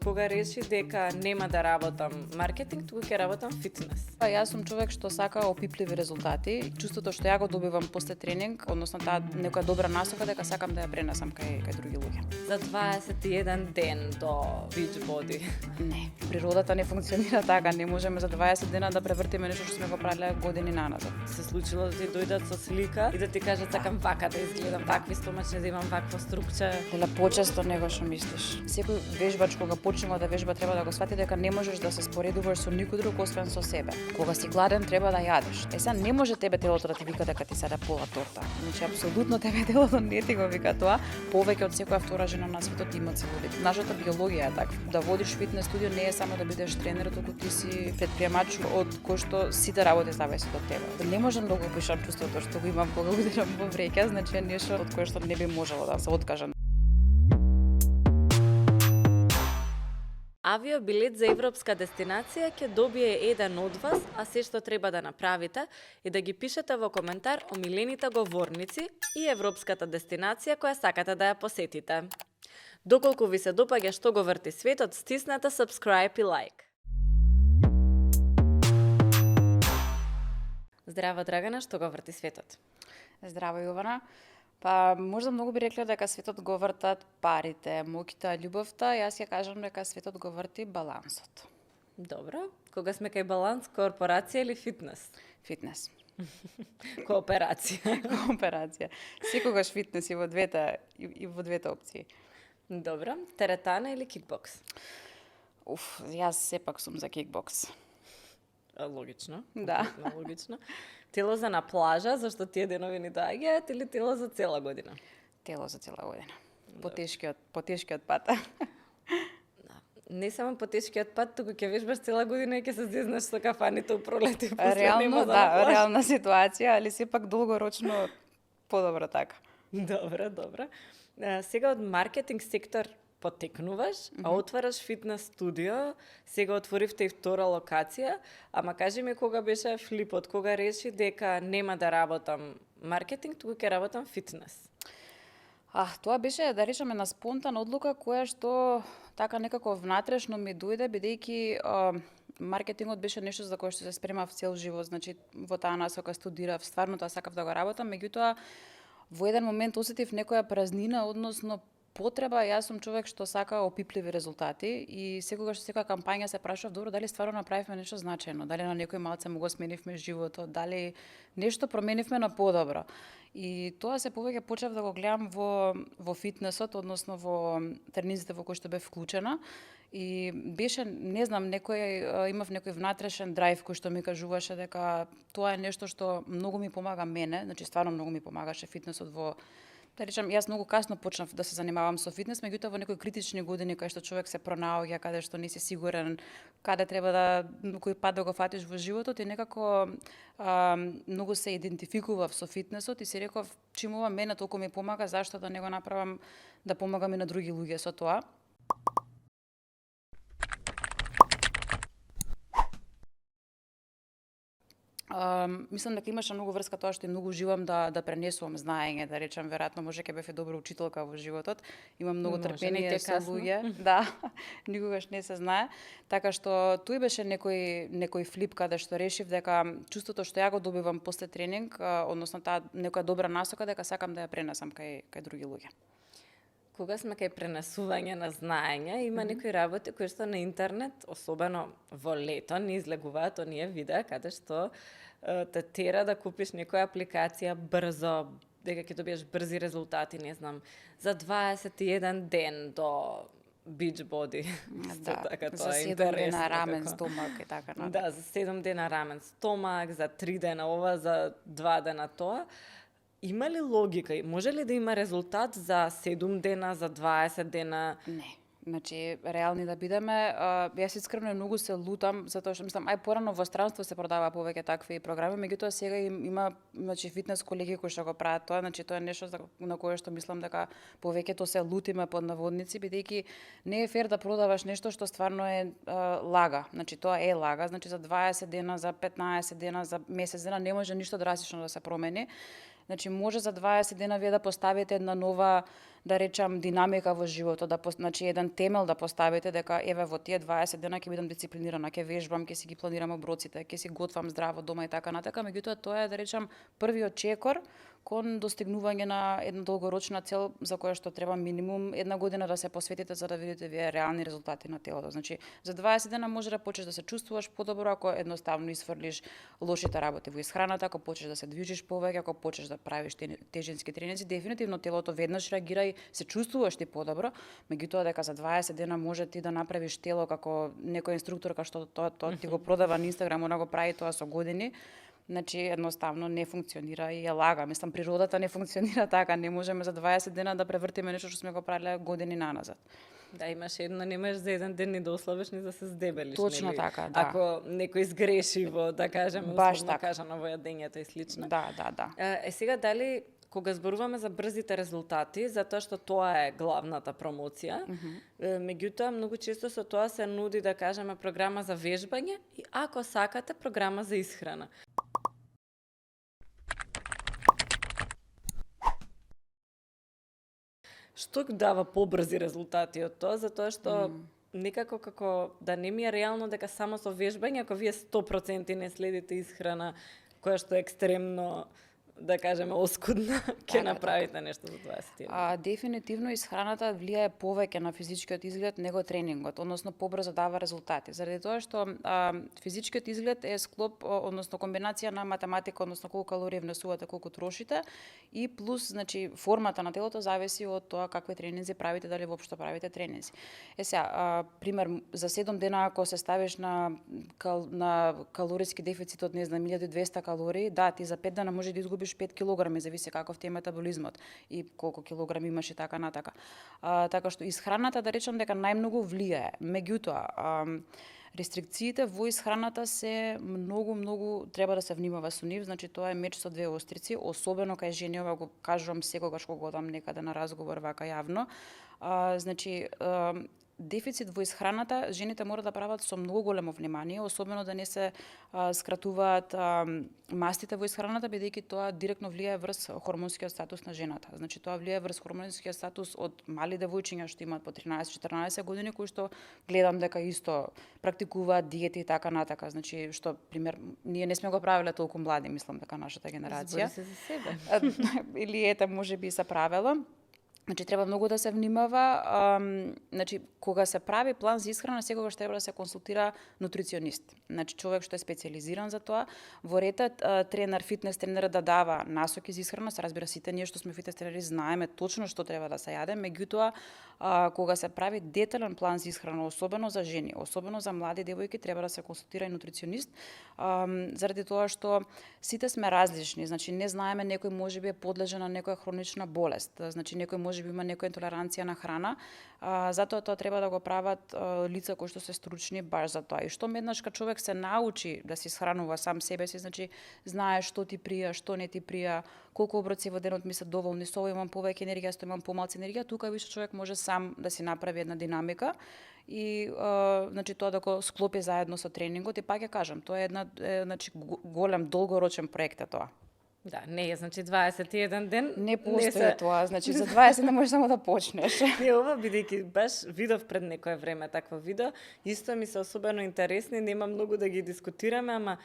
кога реши дека нема да работам маркетинг, туку ќе работам фитнес? Јас сум човек што сака опипливи резултати. Чувството што ја го добивам после тренинг, односно таа некоја добра насока дека сакам да ја пренесам кај други луѓе. За 21 ден до Beachbody. Не, природата не функционира така, не можеме за 20 дена да превртиме нешто што сме го правеле години наназад. Се случило да ти дојдат со слика и да ти кажат сакам вака да изгледам, вакви стомачни, да имам вакво струкче. Дела почесто него што мислиш. Секој вежбач кога почнува да вежба треба да го свати дека не можеш да се споредуваш со никој друг освен со себе. Кога си гладен треба да јадеш. Сега не може тебе телото да ти вика дека ти седа пола торта. Значи апсолутно тебе телото не ти го вика тоа. Повеќе од секоја втора жена на светот има целулит. Нашата биологија е таква. Да водиш фитнес студио не е само да бидеш тренер, туку ти си предприемач од кој што сите работи зависат од тебе. Не можам да го опишам чувството што го имам кога удирам во вреќа, значи е нешто од кое што не би можела да се откажам. Авиобилет за европска дестинација ќе добие еден од вас, а се што треба да направите е да ги пишете во коментар омилените говорници и европската дестинација која сакате да ја посетите. Доколку ви се допаѓа што го врти светот, стиснете subscribe и like. Здраво, Драгана, што го врти светот? Здраво, Јована. Па, можда многу би рекле дека светот го вртат парите, моќта, љубовта, јас ќе кажам дека светот го врти балансот. Добро. Кога сме кај баланс, корпорација или фитнес? Фитнес. Кооперација. Кооперација. Секогаш фитнес и во двете опции. Добро. Теретана или кикбокс? Јас сепак сум за кикбокс. Логично. Да. Логично. Тело за на плажа, зашто тие денови ни доаѓаат, или тело за цела година? Тело за цела година. Потешкиот пат. Да. Не само потешкиот пат, туку ќе вежбаш цела година и ќе се зезнаш со кафаните у пролет и после нема за на плаж. Реална ситуација, али сепак долгорочно подобро така. Добро. Сега од маркетинг сектор потекнуваш, а отвараш фитнес студио, сега отворивте и втора локација, ама кажи ми кога беше флипот, кога реши дека нема да работам маркетинг, туку ќе работам фитнес? Тоа беше, да речеме, на спонтана одлука која што така некако внатрешно ми дојде, бидејќи маркетингот беше нешто за кое што се спремав цел живот, значи во таа насока студирав, стварно тоа сакав да го работам, меѓутоа во еден момент осетив некоја празнина, односно потреба. Јас сум човек што сака опипливи резултати и секогаш со секоја кампања се прашував, добро, дали стварно направивме нешто значајно, дали на некој малце му го сменивме животот, дали нешто променивме на подобро. И тоа се повеќе почнав да го гледам во фитнесот, односно во тренинзите во кои што бев вклучена. И беше, не знам, имав некој внатрешен драйв кој што ми кажуваше дека тоа е нешто што многу ми помага мене, значи стварно многу ми помагаше фитнесот да речам, јас многу касно почнав да се занимавам со фитнес, меѓутоа во некои критични години кај што човек се пронаоѓа, каде што не си сигурен каде треба кој пат да го фатиш во животот и некако многу се идентификував со фитнесот и си реков, чим ова мене толку ми помага, зашто да не го направам да помагам и на други луѓе со тоа. Мислам дека имаше многу врска тоа што и многу живам да пренесувам знаење, да речам, веројатно може ќе бев и добра учителка во животот. Имам многу трпение со луѓе. Да, никогаш не се знае. Така што тој беше некој флип каде што решив дека чувството што ја го добивам после тренинг, односно таа некоја добра насока дека сакам да ја пренесам кај други луѓе. Кога сме кај пренесување на знаење, има некои работи кои што на интернет, особено во лето, не излегуваат оние видеа каде што те тера да купиш некоја апликација брзо, дека ќе добиеш брзи резултати, не знам, за 21 ден до Beachbody. Да, за 7 дена рамен стомак и така натаму. Да, за 7 дена рамен стомак, за 3 дена ова, за 2 дена тоа. Има ли логика? Може ли да има резултат за 7 дена, за 20 дена? Не. Значи, реални да бидеме, јас искрено многу се лутам, затоа што мислам, порано во странство се продава повеќе такви програми, меѓутоа сега има фитнес колеги кои што го прават тоа, значи тоа е нешто на кое што мислам дека повеќето се лутиме под наводници, бидејќи не е фер да продаваш нешто што стварно е лага. Значи тоа е лага, значи за 20 дена, за 15 дена, за месец дена не може ништо драстично да се промени. Значи може за 20 дена вие да поставите една нова да речам динамика во животот, значи еден темел да поставите дека еве во тие 20 дена ќе бидам дисциплинирана, ќе вежбам, ќе си ги планирам оброците, ќе си готвам здраво дома и така натака, меѓутоа тоа е да речам првиот чекор кон достигнување на една долгорочна цел за која што треба минимум 1 година да се посветите за да видите вие реални резултати на телото. Значи за 20 дена може да почнеш да се чувствуваш подобро ако едноставно исфрлиш лошите работи во исхраната, ако почнеш да се движиш повеќе, ако почнеш да правиш тежински тренинзи, дефинитивно телото веднаш реагира и се чувствуваш ти подобро, меѓутоа дека за 20 дена може ти да направиш тело како некој инструктор кај што тоа ти го продава на Инстаграм, она го прави тоа со години. Значи едноставно не функционира и ја лага. Мислам природата не функционира така, не можеме за 20 дена да превртиме нешто што сме го правеле години наназад. Да, имаш едно, немаш за еден ден ни да ослабиш, ни да се здебелиш. Точно нели? така, да. Ако некој сгреши во, да кажеме, условно кажано во јадењето и слично. Да. Сега дали кога зборуваме за брзите резултати, затоа што тоа е главната промоција, меѓутоа многу често со тоа се нуди, да кажеме, програма за вежбање и ако сакате програма за исхрана. Што дава побрзи резултати од тоа, затоа што некако како да не ми е реално дека само со вежбање, ако вие 100% не следите исхрана која што е екстремно, да кажеме, оскудна, ќе направите нешто за 20 дена. Дефинитивно исхраната влијае повеќе на физичкиот изглед него тренингот, односно побрзо дава резултати. Заради тоа што физичкиот изглед е склоп, односно комбинација на математика, односно колку калории внесувате, колку трошите, и плюс, значи, формата на телото зависи од тоа какви тренинзи правите, дали воопшто правите тренинзи. Сега, пример, за 7 дена ако се ставиш на калориски дефицит од, не знам, 1200 калории, да, ти за 5 дена може да изгубиш 5 килограми, зависи каков ти е метаболизмот и колку килограми имаш и така натака. Така што исхраната, да речам дека најмногу влијае. Меѓутоа, рестрикциите во исхраната се многу треба да се внимава со нив, значи тоа е меч со две острици, особено кај жени, ова го кажувам секогаш кога одам некаде на разговор вака јавно. Значи дефицит во исхраната жените мора да прават со многу големо внимание, особено да не се скратуваат мастите во исхраната, бидејќи тоа директно влијае врз хормонскиот статус на жената. Значи тоа влијае врз хормонскиот статус од мали девојчиња што имаат по 13-14 години, кои што гледам дека исто практикуваат диети и така натака. Значи што пример ние не сме го правеле толку млади, мислам дека нашата генерација. Збори се за себе. Или ете можеби се правела. Значи треба многу да се внимава, значи кога се прави план за исхрана секогаш треба да се консултира нутриционист. Значи човек што е специјализиран за тоа, во ретот тренер, фитнес тренер да дава насоки за исхрана, се разбира сите ние што сме фитнес тренери знаеме точно што треба да се јаде, меѓутоа кога се прави детален план за исхрана, особено за жени, особено за млади девојки, треба да се консултира и нутриционист, заради тоа што сите сме различни, значи не знаеме, некој можеби е подлежен на некоја хронична болест, значи некој можеби има некоја интолеранција на храна, затоа тоа треба да го прават лица кои што се стручни баш за тоа. И што еднаш кога човек се научи да се исхранува сам себе си, значи знае што ти прија, што не ти прија, колку оброци во денот ми се доволни, со ова имам повеќе енергија, со имам помалку енергија, тука више човек може сам да си направи една динамика и значи тоа да го склопи заедно со тренингот и пак ќе кажам, тоа е една значи голем долгорочен проект е тоа. Да, не е, значи 21 ден. Не постои тоа, значи за 20 не можеш само да почнеш. Не, ова бидејќи баш видов пред некое време такво видео, исто ми се особено интересни, нема многу да ги дискутираме, ама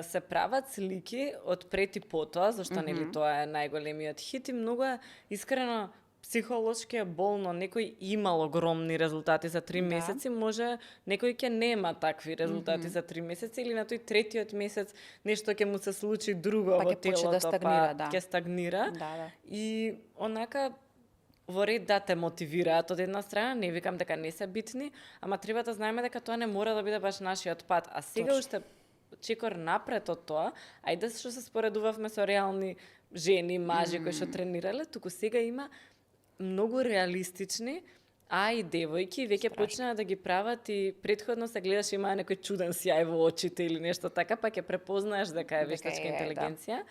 се прават слики од пред и потоа, зашто нели тоа е најголемиот хит и многу е искрено психолошки е болно, некој имал огромни резултати за 3 месеци, може некој ќе нема такви резултати за 3 месеци или на тој третиот месец нешто ќе му се случи друго во телото, да стагнира, ќе стагнира. Да. И онака во ред да те мотивираат од една страна, не викам дека не се битни, ама треба да знаеме дека тоа не мора да биде баш нашиот пат. А сега уште чекор напред од тоа, ајде што се споредувавме со реални жени, мажи кои што тренирале, туку сега има многу реалистични, а и девојки веќе почнаа да ги прават и претходно се гледаш има некој чуден сјај во очите или нешто така, па ќе препознаеш дека е вештачка интелигенција.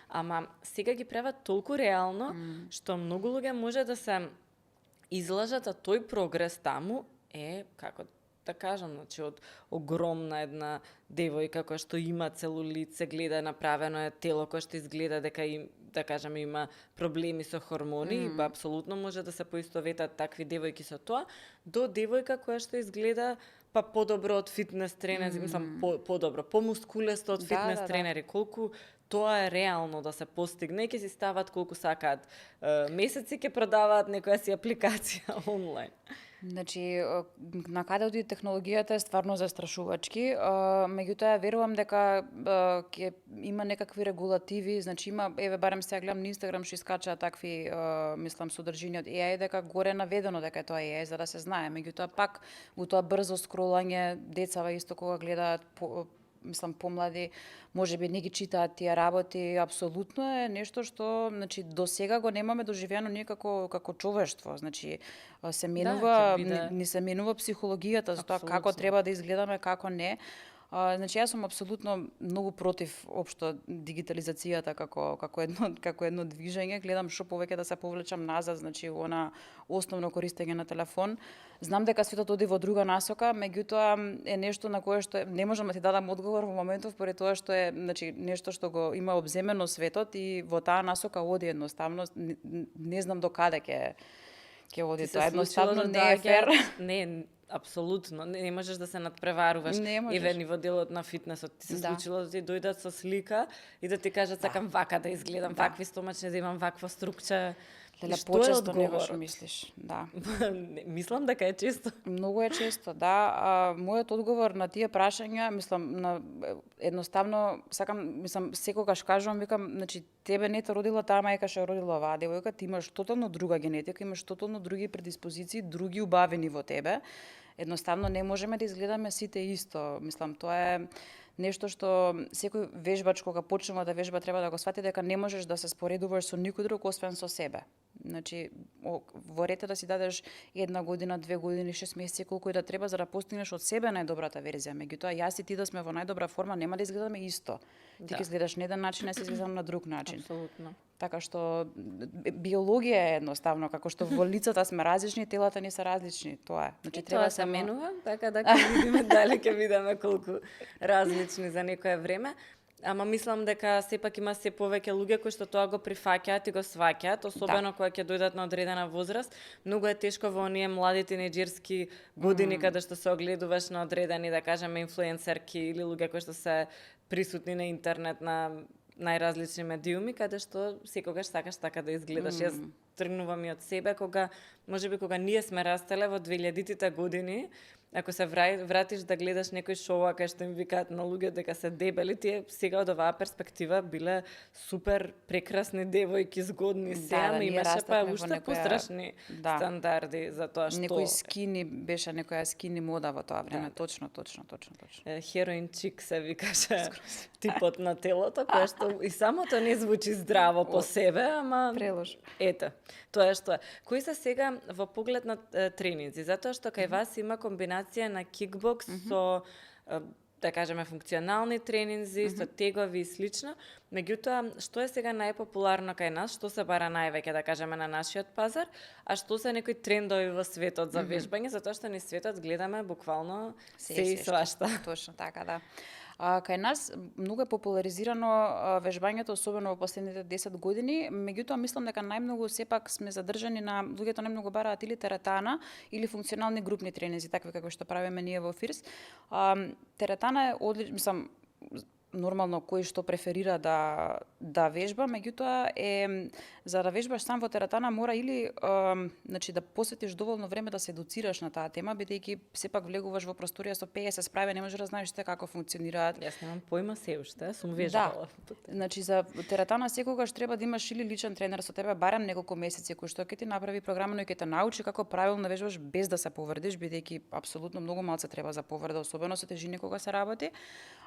Ама сега ги прават толку реално, што многу луѓе може да се излажат, а тој прогрес таму е како да кажам, значи од огромна една девојка која што има целулит, се гледа направено е тело кој што изгледа дека да кажеме има проблеми со хормони и апсолутно може да се поистоветат такви девојки со тоа, до девојка која што изгледа па подобро од фитнес тренери, мислам подобро, помускулесто од фитнес тренери, колку тоа е реално да се постигне, ќе си стават колку сакаат. Месеци ќе продаваат некоја си апликација онлайн. Значи, на каде оди технологијата е стварно застрашувачки, меѓутоа верувам дека ќе има некакви регулативи, значи има, еве барем сега гледам на Инстаграм што искачаат такви, мислам, содржини од AI, дека горе наведено дека е тоа AI, за да се знае, меѓутоа пак во тоа брзо скролање, децава исто кога гледаат мислам помлади, можеби не ги читаат тие работи, апсолутно е нешто што, значи, до сега го немаме доживено ние како човештво, значи се менува, ни се менува психологијата за тоа како треба да изгледаме, како не. Значи јас сум апсолутно многу против општо дигитализацијата како едно движење, гледам што повеќе да се повлечам назад, значи она основно користење на телефон. Знам дека светот оди во друга насока, меѓутоа е нешто на кое што не можам да ти дадам одговор во моментов поради тоа што е, значи, нешто што го има обземено светот и во таа насока оди едноставно, не знам до каде ќе оди тоа, едноставно не е фер. Не, апсолутно, не можеш да се надпреваруваш. Еве ни во делот на фитнесот ти се случило да ти дојдат со слика и да ти кажат сакам вака да изгледам, вакви стомачни да имам, ваква струкча. Леле, почесто него што мислиш, да. Мислам дека е често. Многу е често, да. Мојот одговор на тие прашања, мислам, едноставно сакам, мислам, секогаш кажувам, викам, значи тебе не те родила таа мајка што родила оваа девојка, ти имаш тотално друга генетика, имаш тотално други предиспозиции, други убавини во тебе. Едноставно не можеме да изгледаме сите исто. Мислам, тоа е нешто што секој вежбач кога почнува да вежба треба да го свати дека не можеш да се споредуваш со никој друг освен со себе. Значи, во ред да си дадеш 1 година, 2 години, 6 месеци, колку и да треба за да постигнеш од себе најдобрата верзија. Меѓутоа, јас и ти да сме во најдобра форма, нема да изгледаме исто. Ти ќе изгледаш на еден начин, јас ќе изгледам на друг начин. Апсолутно. Така што биологија е едноставно, како што во лицата сме различни, телата ни се различни, тоа е. Значи треба да се менува, така да ќе видиме дали ќе видиме колку различни за некое време. Ама мислам дека сепак има се повеќе луѓе кои што тоа го прифаќаат и го сваќаат, особено кога ќе дојдат на одредена возраст. Многу е тешко во оние млади тинеџерски години каде што се огледуваш на одредени, да кажеме, инфлуенсерки или луѓе кои што се присутни на интернет, на најразлични медиуми, каде што секогаш сакаш така да изгледаш. Јас тргнувам и од себе, можеби кога ние сме растеле во 2000-тите години, ако се вратиш да гледаш некој шоу, кај што им викаат на луѓе дека се дебели, тие сега од оваа перспектива биле супер прекрасни девојки, згодни се, ама имаше па уште пострашни стандарди за тоа што... Некој скини беше, некоја скини мода во тоа време, точно. Хероин чик се викаше типот на телото, кое што и самото не звучи здраво по себе, ама... Прелош. Ете, тоа што е. Кои се сега во поглед на тренинзи? Затоа што кај вас има комбинација на кикбокс со, да кажеме, функционални тренинзи, со тегови и слично. Меѓутоа, што е сега најпопуларно кај нас, што се бара највеќе, да кажеме, на нашиот пазар, а што се некои трендови во светот за вежбање, затоа што ни светот гледаме буквално се и свашта. Точно така, да. Кај нас многу е популаризирано вежбањето, особено во последните 10 години, меѓутоа мислам дека најмногу сепак сме задржани на луѓето најмногу бараат или теретана или функционални групни тренинзи, такви како што правиме ние во ФИРС. Теретана е мислам нормално кој што преферира да вежба, меѓутоа за да вежбаш сам во теретана мора или значи да посветиш доволно време да се едуцираш на таа тема, бидејќи сепак влегуваш во просторија со 50 справи, не можеш да знаеш те како функционираат. Јас немам појма се уште, сум вежбала. Да. Значи за теретана секогаш треба да имаш или личен тренер со тебе барем неколку месеци кој што ќе ти направи програма, но и ќе те научи како правилно вежбаш без да се повредиш, бидејќи апсолутно многу малце треба за повреда, особено со тежини кога се работи.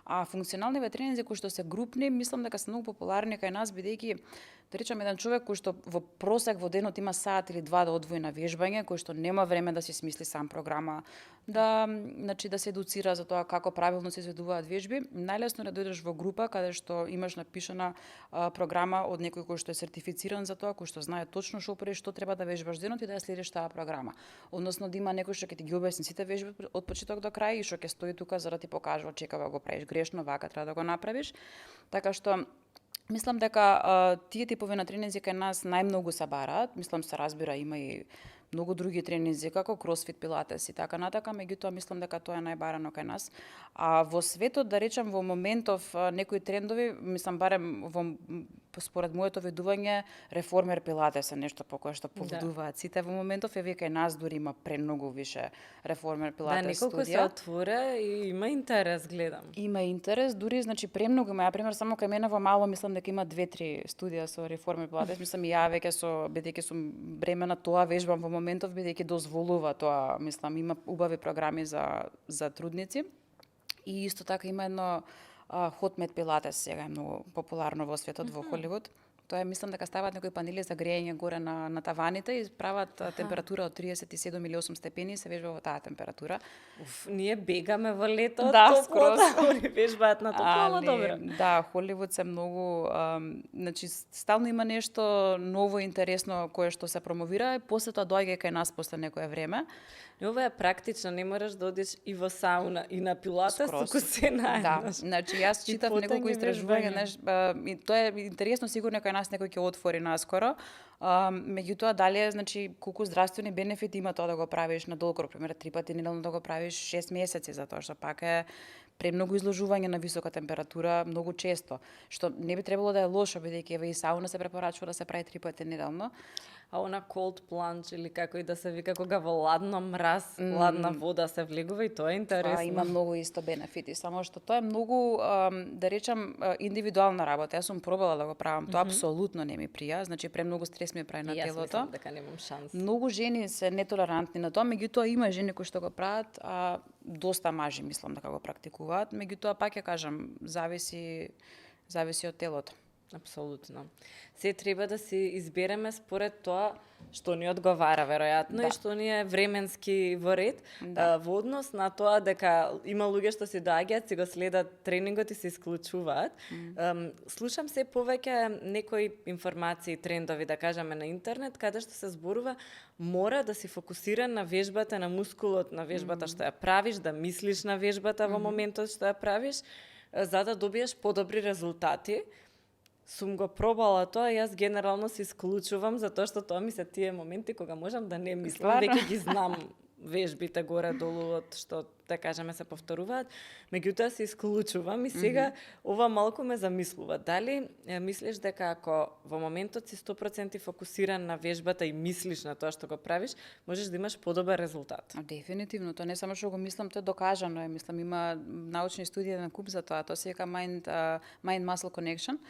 А функционални тренинзи кои што се групни, мислам дека се многу популарни кај нас, бидејќи да речам еден човек кој што во просек во денот има саат или два да одвои на вежбање, кој што нема време да си смисли сам програма, да се едуцира за тоа како правилно се изведуваат вежби. Најлесно е да дојдеш во група каде што имаш напишана програма од некој кој што е сертифициран за тоа, кој што знае точно што прави, што треба да вежбаш денот и да ја следиш таа програма. Односно да има некој што ќе ти ги објасни сите вежби од почеток до крај и што ќе стои тука за да ти покажува чекава го правиш грешно, вака треба да го направиш. Така што мислам дека тие типови на тренинзи кај нас најмногу се бараат. Мислам се разбира, има и многу други тренинзи како кросфит, пилатес и така натака, меѓутоа мислам дека тоа е најбарано кај нас. А во светот, да речем, во моментов некои трендови, мислам барем според моето видување, реформер пилатес е нешто по кое што поведуваат сите во моментов, еве кај нас дури има премногу више реформер пилатес неколку студија. се отвора и има интерес, гледам. Има интерес, дури значи премногу има. Пример само кај мене во мало мислам дека има 2-3 студија со реформер пилатес. Мислам и ја веќе бидејќи сум бремена тоа вежбам во моментов бидејќи дозволува тоа, мислам има убави програми за трудници. И исто така има едно Hot Mat Pilates, сега е многу популарно во светот, во Холивуд. Тоа е, мислам дека стават некои панели за грејење горе на таваните и прават температура од 37 или 8 степени и се вежба во таа температура. Ние бегаме во лето, да, скроз. Они вежбаат на топло, добро. Да, Холивуд се многу, значи стално има нешто ново интересно кое што се промовира и после тоа доаѓа кај нас после некое време. И ова е практично, не мораш да одиш и во сауна и на пилатес, туку се наеднаш. Да, значи јас читав неколку истражувања, и тоа е интересно, сигурно кај нас некој ќе отвори наскоро. Меѓутоа, дали значи, колку здравствени бенефити има тоа да го правиш на долг рок, пример 3 пати неделно да го правиш 6 месеци, затоа што пак е премногу изложување на висока температура многу често, што не би требало да е лошо, бидејќи еве и сауна се препорачува да се прави 3 пати неделно. А она cold plunge или како и да се вика кога во ладно мраз, ладна вода се влегува и тоа е интересно. Има многу исто бенефити, само што тоа е многу, да речам, индивидуална работа. Јас сум пробала да го правам, тоа апсолутно не ми прија, значи премногу стрес ми прави на телото. Јас мислам дека немам шанс. Многу жени се нетолерантни на тоа, меѓутоа има жени кои што го прават, а доста мажи мислам дека го практикуваат, меѓутоа пак ја кажам, зависи од телото. Апсолутно. Се треба да си избереме според тоа што ни одговара веројатно и што ни е временски во ред, во однос на тоа дека има луѓе што си доаѓаат, си го следат тренингот и се исклучуваат. Слушам се повеќе некои информации, трендови, да кажеме на интернет, каде што се зборува мора да си фокусиран на вежбата, на мускулот на вежбата што ја правиш, да мислиш на вежбата во моментот што ја правиш, за да добиеш подобри резултати. Сум го пробала тоа, јас генерално се исклучувам затоа што тоа ми се тие моменти кога можам да не мислам, веќе ги знам вежбите горе-долу од што, да кажеме, се повторуваат, меѓутоа се исклучувам и сега ова малку ме замислува. Дали мислиш дека ако во моментот си 100% фокусиран на вежбата и мислиш на тоа што го правиш, можеш да имаш подобар резултат? Дефинитивно, тоа не само што го мислам, тоа е докажано е. Мислам, има научни студии на куп за тоа, тоа се вика mind-muscle connection.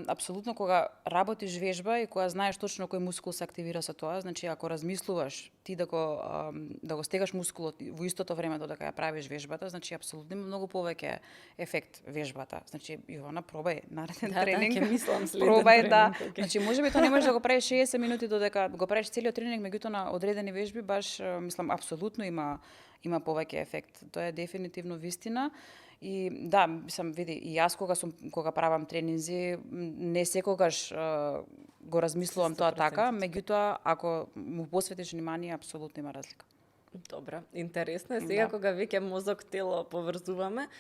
Апсолутно кога работиш вежба и кога знаеш точно кој мускул се активира со тоа, значи ако размислуваш ти да го стегаш мускулот во истото време додека ја правиш вежбата, значи апсолутно има многу повеќе ефект вежбата. Значи Јована, пробај нареден тренинг. Да, ќе мислам следен пробај тренинг. Okay. Значи можеби тоа не можеш да го правиш 60 минути додека го правиш целиот тренинг, меѓутоа на одредени вежби баш мислам апсолутно има повеќе ефект. Тоа е дефинитивно вистина. И да, мислам, види, и јас кога правам тренинзи, не секогаш го размислувам тоа така, меѓутоа ако му посветиш внимание, апсолутно има разлика. Добро, интересно е сега кога веќе мозок тело поврзуваме.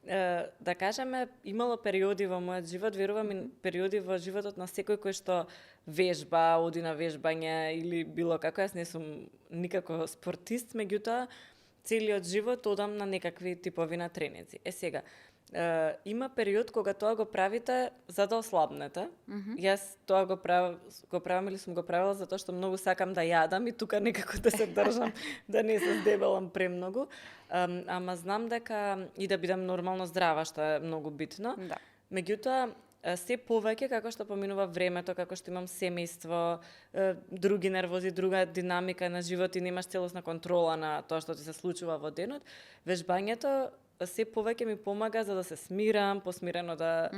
Да кажеме, имало периоди во мојот живот, верувам и периоди во животот на секој кој што вежба, оди на вежбање или било како, јас не сум никако спортист, меѓутоа целиот живот одам на некакви типови на тренинзи. Сега, има период кога тоа го правите за да ослабнете. Јас тоа го правам или сум го правила затоа што многу сакам да јадам и тука некако да се држам, да не се здебелам премногу. Ама знам дека и да бидам нормално здрава, што е многу битно. Да. Меѓутоа, се повеќе како што поминува времето, како што имам семејство, други нервози, друга динамика на живот и немаш целосна контрола на тоа што ти се случува во денот, вежбањето се повеќе ми помага за да се смирам, посмирено да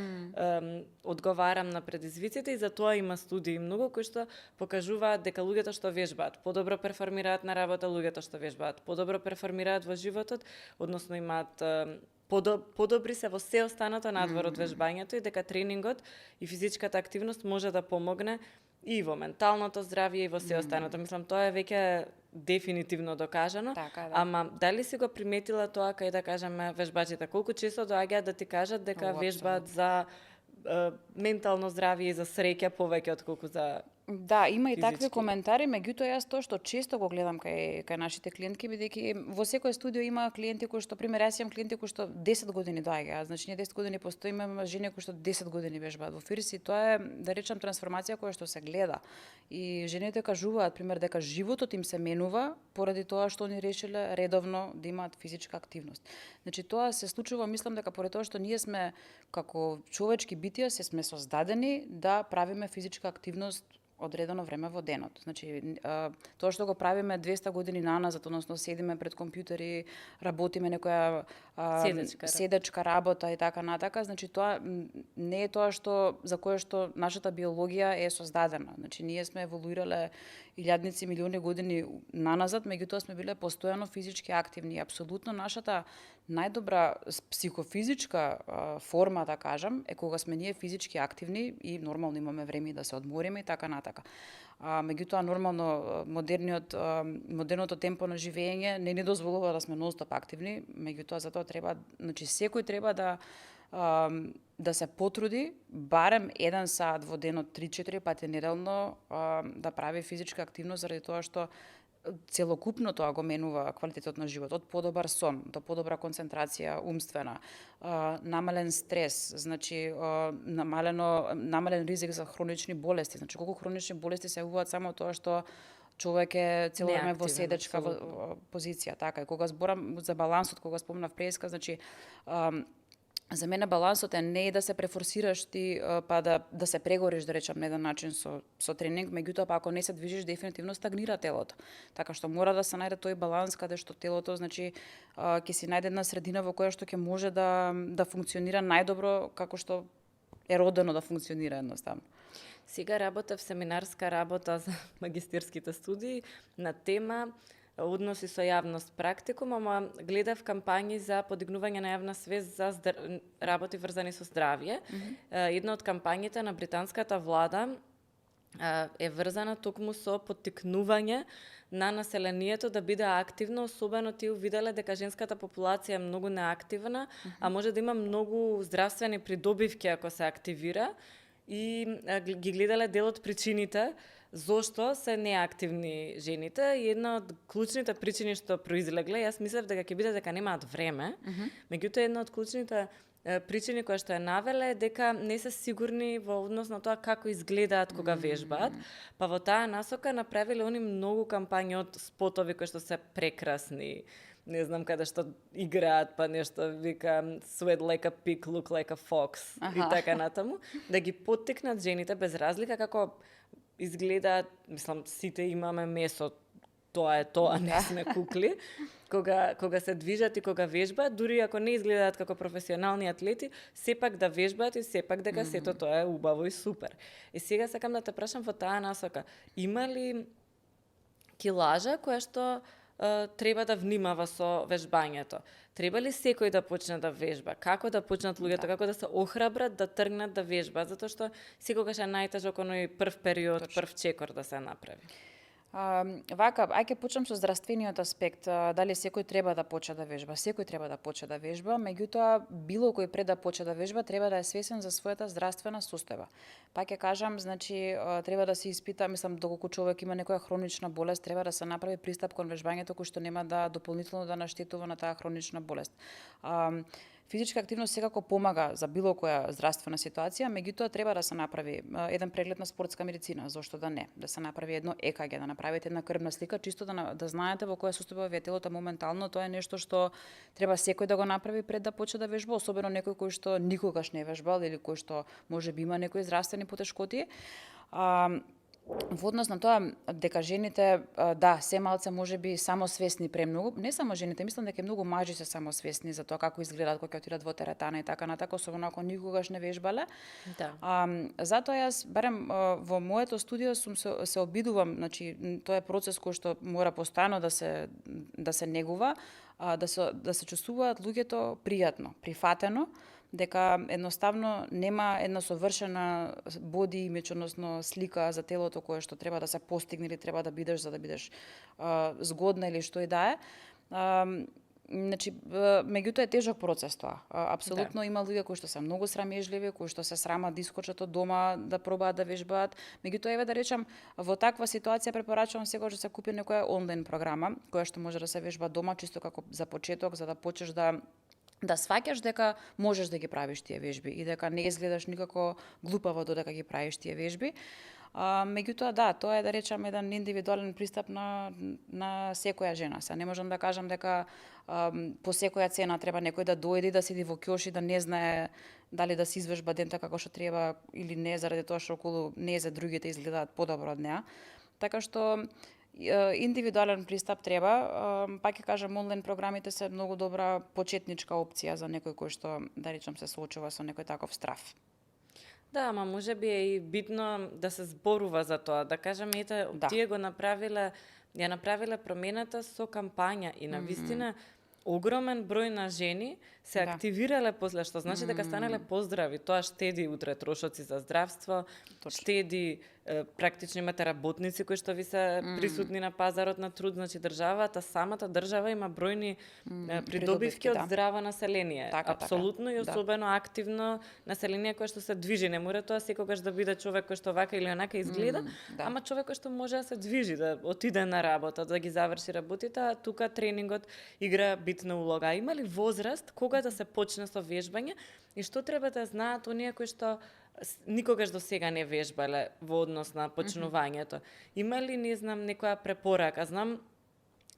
одговарам на предизвиците, и за тоа има студии многу кои што покажуваат дека луѓето што вежбаат подобро перформираат на работа, луѓето што вежбаат подобро перформираат во животот, односно имаат подобри се во се останато надвор од вежбањето, и дека тренингот и физичката активност може да помогне и во менталното здравје и во се останато. Мислам, тоа е веќе дефинитивно докажано. Така, да. Ама дали си го приметила тоа, кај да кажеме вежбачите, колку често доаѓаат да ти кажат дека вежбаат за ментално здравје и за среќа повеќе отколку за Да, има и такви физички коментари, меѓутоа јас тоа што често го гледам кај нашите клиентки, бидејќи во секој студио има клиенти кои што, пример, јас имам клиенти кои што 10 години доаѓаат, значи ние 10 години постоиме, има жени кои што 10 години вежбаат во Фирс, и тоа е, да речам, трансформација која што се гледа. И жените кажуваат, пример, дека животот им се менува поради тоа што они решиле редовно да имаат физичка активност. Значи тоа се случува, мислам дека поради тоа што ние сме како човечки битија се сме создадени да правиме физичка активност одредено време во денот. Значи, тоа што го правиме 200 години наназад, односно седиме пред компјутери, работиме некоја седечка работа и така натака, значи тоа не е тоа што за кое што нашата биологија е создадена. Значи, ние сме еволуирале илјадници, милиони години наназад, меѓутоа сме биле постојано физички активни. И апсолутно нашата најдобра психофизичка форма, да кажам, е кога сме ние физички активни и нормално имаме време да се одмориме и така натака. Меѓутоа, нормално, модерното темпо на живење не ни дозволува да сме нонстоп активни, меѓутоа затоа треба, значи секој треба да се потруди барем 1 сат во денот 3-4 пати неделно да прави физичка активност, заради тоа што целокупно тоа го менува квалитетот на живот, од подобар сон до подобра концентрација умствена, намален стрес, значи намален ризик за хронични болести. Значи колку хронични болести се јавуваат само тоа што човек е цело време во седечка позиција, така. И кога зборам за балансот, кога спомнав преска, значи за мене балансот е не да се префорсираш ти, па да се прегориш, да речам, на еден начин со тренинг, меѓутоа па ако не се движиш, дефинитивно стагнира телото. Така што мора да се најде тој баланс каде што телото, значи, ќе си најде една средина во која што ќе може да функционира најдобро како што е родено да функционира едноставно. Сега работев семинарска работа за магистерските студии на тема односи со јавност практикум, ама гледав кампањи за подигнување на јавна свест за работи врзани со здравје. Една од кампањите на британската влада е врзана токму со поттикнување на населението да биде активно, особено тие увиделе дека женската популација е многу неактивна, а може да има многу здравствени придобивки ако се активира, и ги гледале дел од причините зошто се неактивни жените, и една од клучните причини што произлегле, јас мислев дека ќе биде дека немаат време, меѓутоа една од клучните причини која што е навеле е дека не се сигурни во однос на тоа како изгледаат кога вежбаат, па во таа насока направиле они многу кампањи од спотови кои што се прекрасни, не знам каде што играат, па нешто вика sweat like a pig, look like a fox и така натаму, да ги поттикнат жените без разлика како изгледаат, мислам, сите имаме месо, тоа е тоа, не сме кукли, кога се движат и кога вежбаат, дури ако не изгледаат како професионални атлети, сепак да вежбаат и сепак дека сето тоа е убаво и супер. И сега сакам да те прашам во таа насока, има ли килажа која што треба да внимава со вежбањето? Треба ли секој да почне да вежба? Како да почнат луѓето? Како да се охрабрат да тргнат да вежбаат? Затоа што секогаш е најтежок оној прв период, прв чекор да се направи. Вака, ќе почнам со здравствениот аспект, дали секој треба да почне да вежба. Секој треба да почне да вежба, меѓутоа било кој пред да почне да вежба треба да е свесен за својата здравствена состојба. Па ќе кажам, значи треба да се испита, мислам, доколку човек има некоја хронична болест, треба да се направи пристап кон вежбањето кој што нема да дополнително да наштетува на таа хронична болест. Физичка активност секако помага за било која здравствена ситуација, меѓутоа треба да се направи еден преглед на спортска медицина, зошто да не, да се направи едно ЕКГ, да направите една крвна слика, чисто да знаете во која состојба ви е телото моментално. Тоа е нешто што треба секој да го направи пред да почне да вежба, особено некој кој што никогаш не вежбал или кој што можеби има некои здравствени потешкоти. Во однос на тоа дека жените да, се малце можеби самосвесни премногу, не само жените, мислам дека и многу мажи се самосвесни за тоа како изгледаат кога ќе отидат во теретана и така натака, особено ако никогаш не вежбале. Да. Затоа јас барем во моето студио се обидувам, значи тоа е процес кој што мора постојано да се негува, да се чувствуваат луѓето пријатно, прифатено, дека едноставно нема една совршена боди имидж, односно слика за телото кое што треба да се постигне или треба да бидеш за да бидеш згодна или што и да е. Значи, меѓутоа е тежок процес тоа. Апсолутно има луѓе кои што се многу срамежливи, кои што се срамат да искочат од дома, да пробаат да вежбаат. Меѓутоа, еве да речам, во таква ситуација препорачувам секогаш да се купи некоја онлайн програма, која што може да се вежба дома, чисто како за почеток, за да почнеш да сваќаш дека можеш да ги правиш тие вежби и дека не изгледаш никако глупаво додека ги правиш тие вежби. Меѓутоа, да, тоа е да речам еден индивидуален пристап на секоја жена. Се не можам да кажам дека по секоја цена треба некој да дојде да седи во ќош и да не знае дали да се извежба дента како што треба или не, заради тоа што околу не за другите изгледаат подобро од неа. Така што индивидуален пристап треба, пак ќе кажам, онлайн програмите се многу добра почетничка опција за некој кој што, да речам, се соочува со некој таков страв. Да, ама може би е и битно да се зборува за тоа, да кажеме, ете, тие го направиле, ја направиле промената со кампања и на вистина огромен број на жени се активирале после, што значи дека станале поздрави. Тоа штеди утре трошоци за здравство, штеди практично имате работници кои што ви се присутни на пазарот на труд, значи самата држава има бројни придобивки од здраво население. Апсолутно и особено активно население кое што се движи. Не мора тоа секогаш да биде човек кој што вака или онака изгледа, ама човек кој што може да се движи, да отиде на работа, да ги заврши работите, а тука тренингот игра битна улога. Има ли возраст кога да се почне со вежбање и што треба да знаат оние кои што никогаш до сега не вежбале во однос на почнувањето? Има ли, не знам, некоја препорака? Знам,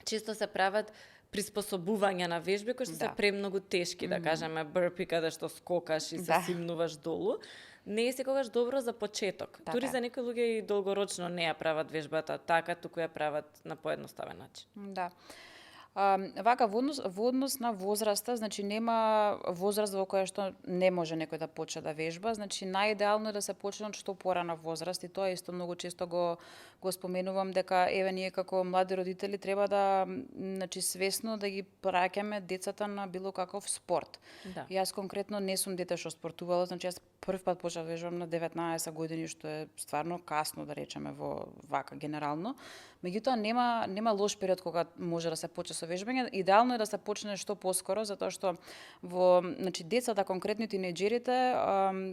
често се прават приспособувања на вежби кои што се премногу тешки, да кажеме бурпи каде што скокаш и се симнуваш долу. Не е секогаш добро за почеток. Тури за некои луѓе и долгорочно не ја прават вежбата така, туку ја прават на поедноставен начин. Да. Вака, во однос на возраста, значи нема возраст во која што не може некој да почне да вежба, значи најидеално е да се почне од што порана возраст и тоа исто многу често го споменувам дека еве ние како млади родители треба да значи свесно да ги праќаме децата на било каков спорт. Да. Јас конкретно не сум дете што спортувало, значи јас прв пат почнав да вежбам на 19 години, што е стварно касно да речеме во вака генерално. Меѓутоа нема лош период кога може да се почне со вежбање. Идеално е да се почне што поскоро, затоа што значи децата, конкретно тинејџерите,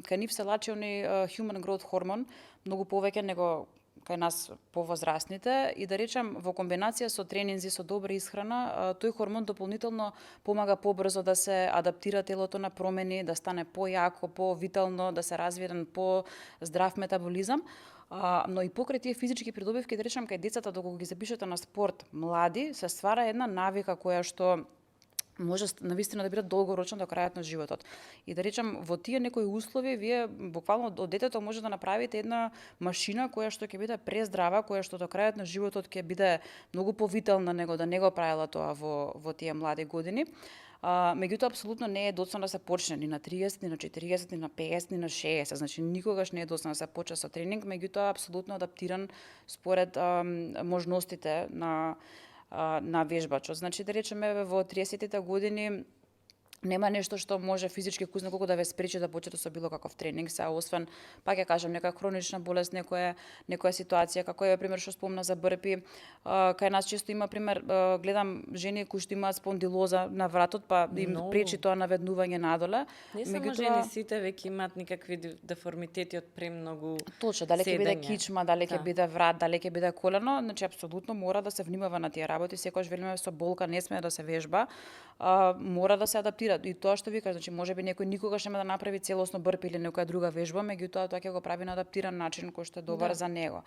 кај нив се лачи human growth hormone многу повеќе него кај нас повозрастните и да речем во комбинација со тренинзи, со добра исхрана, тој хормон дополнително помага побрзо да се адаптира телото на промени, да стане појако, повитално, да се развие еден по-здрав метаболизам. Но и покрај тие физички придобивки, да речем, кај децата доколку ги запишете на спорт млади, се ствара една навика која што може навистина да биде долгорочно до крајот на животот. И да речем, во тие некои услови, вие буквално од детето може да направите една машина која што ќе биде прездрава, која што до крајот на животот ќе биде многу повитална него да не го правила тоа во тие млади години. Меѓутоа, апсолутно не е доцна да се почне ни на 30, ни на 40, ни на 50, ни на 60. Значи, никогаш не е доцна да се почне со тренинг, меѓутоа, апсолутно адаптиран според можностите на вежбачот. Значи, да речеме, во 30-тите години нема нешто што може физички кузна колку да ве спречи да почнете со било каков тренинг, освен, пак ја кажам, нека хронична болест, некоја ситуација, како е пример што спомна за бурпи. Кај нас често има пример, гледам жени кои што имаат спондилоза на вратот, па им пречи тоа наведнување надоле. Не само жени, сите веќе имаат никакви деформитети од премногу точно, дали ќе биде кичма, дали ќе биде врат, дали ќе биде колено, значи апсолутно мора да се внимава на тие работи, секогаш велиме со болка не смее да се вежба, мора да се адаптира. И тоа што вика, значи можеби некој никогаш нема да направи целосно бурпи или некоја друга вежба, меѓутоа тоа ќе го прави на адаптиран начин кој што е добар за него.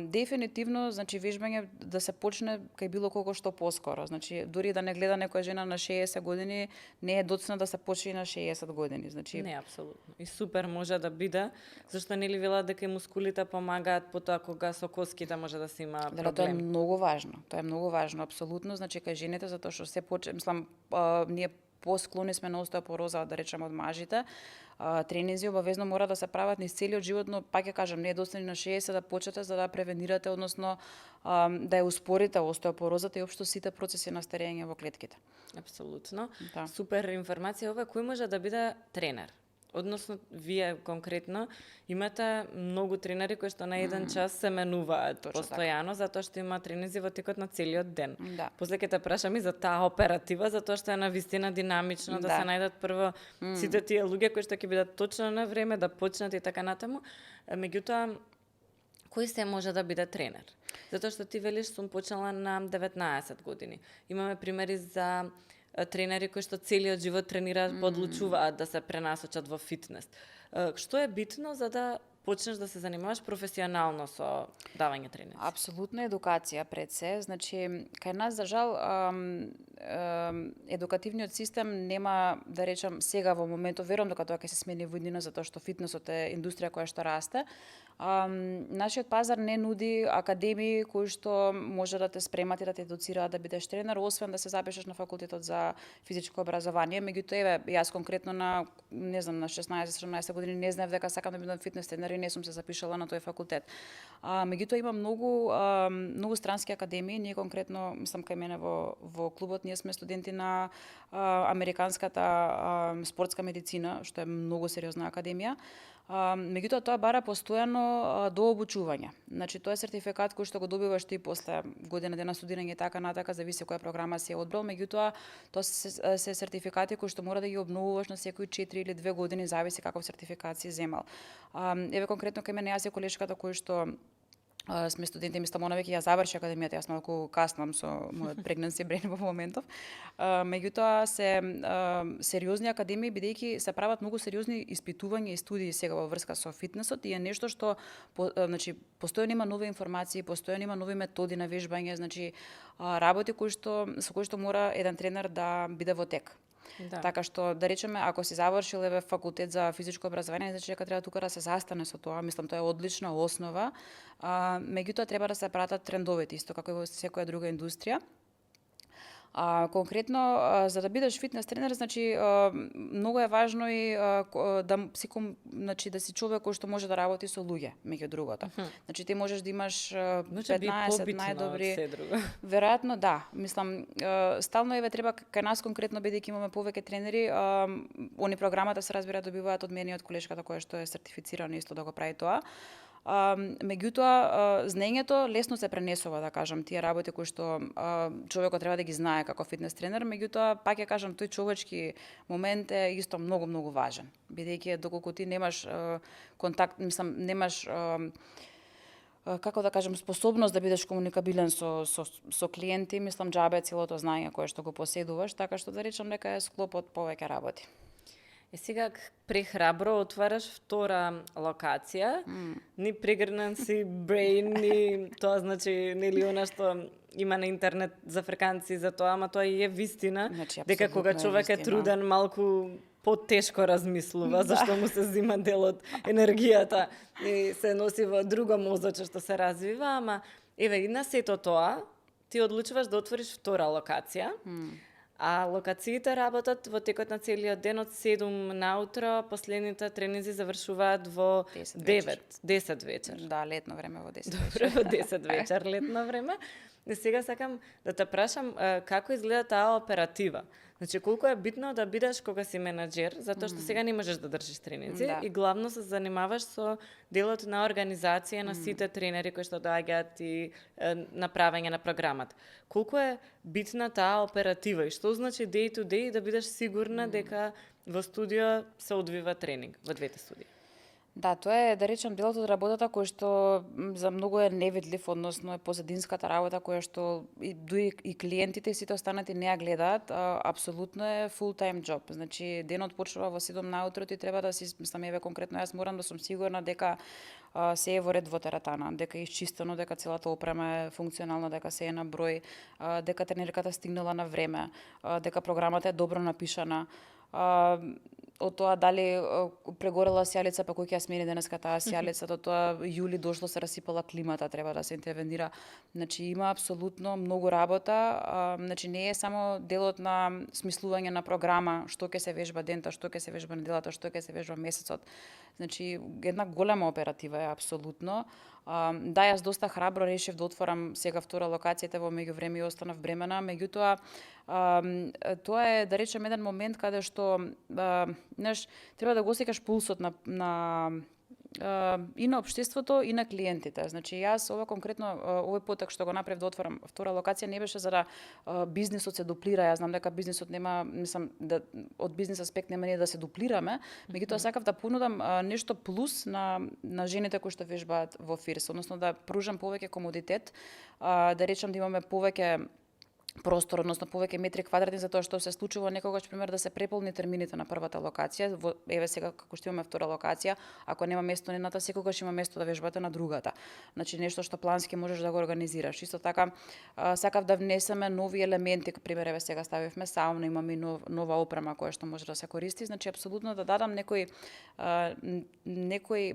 Дефинитивно, значи вежбање да се почне кај било колку што поскоро. Значи дури да не гледа некоја жена на 60 години, не е доцна да се почне на 60 години. Значи Не, апсолутно. И супер може да биде, зашто нели велат дека и мускулите помагаат потоа кога со коските може да се има Дали тоа е проблеми. многу важно. Тоа е многу важно, апсолутно. Значи кај жените затоа што се мислам, ние посклони сме на остеопороза, да речеме од мажите. Тренинзи обавезно мора да се прават низ целиот живот, но пак ќе кажам, не е доста на 60 да почнете за да превенирате, односно да ја успорите остеопорозата и општо сите процеси на старење во клетките. Апсолутно. Да. Супер информација ова. Кој може да биде тренер? Односно, вие конкретно имате многу тренери кои што на еден час се менуваат Точно постојано, затоа што има тренинзи во текот на целиот ден. Да. После ќе те прашам и за таа оператива, затоа што е навистина динамично да Да. се најдат прво сите тие луѓе кои што ќе бидат точно на време, да почнат и така натаму. Меѓутоа, кој се може да биде тренер? Затоа што ти велиш сум почнала на 19 години. Имаме примери за тренери кои што целиот живот тренираат, подлучуваат да се пренасочат во фитнес. Што е битно за да почнеш да се занимаваш професионално со давање тренинзи? Апсолутно едукација пред се. Значи, кај нас, за жал, едукативниот систем нема, да речам, сега во моментот, верувам дека тоа ќе се смени во иднина, затоа што фитнесот е индустрија која што расте. Нашиот пазар не нуди академии кои што може да те спремат и да те едуцираат да бидеш тренер, освен да се запишеш на факултетот за физичко образование. Меѓутоа, еве, јас конкретно на, не знам, на 16-17 години не знаев дека сакам да бидам фитнес тренер и не сум се запишала на тој факултет. Меѓутоа има многу странски академии, ние конкретно, мислам кај мене во клубот, ние сме студенти на американската спортска медицина, што е многу сериозна академија. Меѓутоа тоа бара постојано дообучување. Значи тоа е сертификат кој што го добиваш ти после година дена студирање и така натака, зависи која програма си одбрал, меѓутоа тоа се сертификати кои што мора да ги обновуваш на секои 4 или 2 години, зависи каков сертификат си земал. Еве конкретно кај мене, јас и колешката кој што сме студенти, мислам, она веќе ја заврши академијата, јас малку каснам со мојот pregnancy brain во моментов. Меѓутоа се сериозни академии, бидејќи се прават многу сериозни испитувања и студии сега во врска со фитнесот и е нешто што значи постојано има нови информации, постојано има нови методи на вежбање, значи работи со кои што мора еден тренер да биде во тек. Да. Така што, да речеме, ако си завршил еве факултет за физичко образование, значи дека треба тука да се застане со тоа. Мислам, тоа е одлична основа. Меѓутоа треба да се пратат трендовите, исто како и во секоја друга индустрија. Конкретно, за да бидеш фитнес тренер, значи многу е важно и значи да си човек кој што може да работи со луѓе, меѓу другото. Значи ти можеш да имаш 15 најдобри. Веројатно да, мислам стално еве треба кај нас конкретно, бидејќи имаме повеќе тренери, они програмата се разбира добиваат од мене и од колешката која што е сертифицирана исто да го прави тоа. Меѓутоа, знаењето лесно се пренесува, да кажам, тие работи кои што човекот треба да ги знае како фитнес тренер, меѓутоа, пак ја кажам, тој човечки момент е исто многу важен, бидејќи доколку ти немаш контакт, мислам, немаш како да кажам, способност да бидеш комуникабилен со клиенти, мислам, џабе целото знаење кое што го поседуваш, така што да речам дека е склоп од повеќе работи. И сега прехрабро отвараш втора локација, ни прегрнан си brain, ни тоа значи нели она што има на интернет за фрканци за тоа, ама тоа и е вистина, Значи, дека кога човек е труден малку потешко размислува, зашто му се зима дел од енергијата и се носи во друго мозоче што се развива, ама еве и на сето тоа ти одлучуваш да отвориш втора локација. А локациите работат во текот на целиот ден од 7 наутро, последните тренинзи завршуваат во 10 вечер. Да, летно време во 10 вечер. Во 10 вечер летно време. И сега сакам да те прашам како изгледа таа оператива. Значи, колку е битно да бидеш кога си менаџер, затоа што сега не можеш да држиш тренинзи и главно се занимаваш со делот на организација на сите тренери кои што доаѓаат и направење на програмата. Колку е битна таа оператива и што значи day to day да бидеш сигурна дека во студио се одвива тренинг во двете студии? Да, тоа е, да речем, делот од работата кој што за многу е невидлив, односно е позадинската работа која што дури и клиентите и сите останати не ја гледаат, апсолутно е full time job. Значи денот почнува во 7 наутро, ти треба да си, мислам, еве конкретно јас морам да сум сигурна дека се е во ред во тератана, дека е исчистено, дека целата опрема е функционална, дека се е на број, дека тренерката стигнала на време, дека програмата е добро напишана. Од тоа дали прегорела сијалица, па кој ќе ја смени денеска таа сијалица, до тоа јули дошло се расипала климата, треба да се интервенира. Значи има апсолутно многу работа, значи не е само делот на смислување на програма, што ќе се вежба дента, што ќе се вежба неделата, што ќе се вежба месецот. Значи една голема оператива е апсолутно. Да, јас доста храбро решив да отворам сега втора локацијата, во меѓувреме и останав бремена, меѓутоа тоа е, да речем, еден момент каде што треба да го осеќаш пулсот и на општеството и на клиентите. Значи јас ова конкретно овој потек што го направив да отворам втора локација не беше за да бизнисот се дуплира. Јас знам дека бизнисот нема, мислам да од бизнис аспект нема ние да се дуплираме, меѓутоа сакав да понудам нешто плюс на жените кои што вежбаат во ФИРС, односно да пружам повеќе комодитет, да речам да имаме повеќе простор, односно повеќе метри квадратни, затоа што се случува некогаш, пример, да се преполни термините на првата локација. Еве сега како што имаме втора локација, ако нема место на едната, секогаш има место да вежбате на другата. Значи нешто што плански можеш да го организираш. Исто така сакав да внесеме нови елементи, пример еве сега ставивме сауна, имаме и нова опрема која што може да се користи, значи апсолутно да дадам некој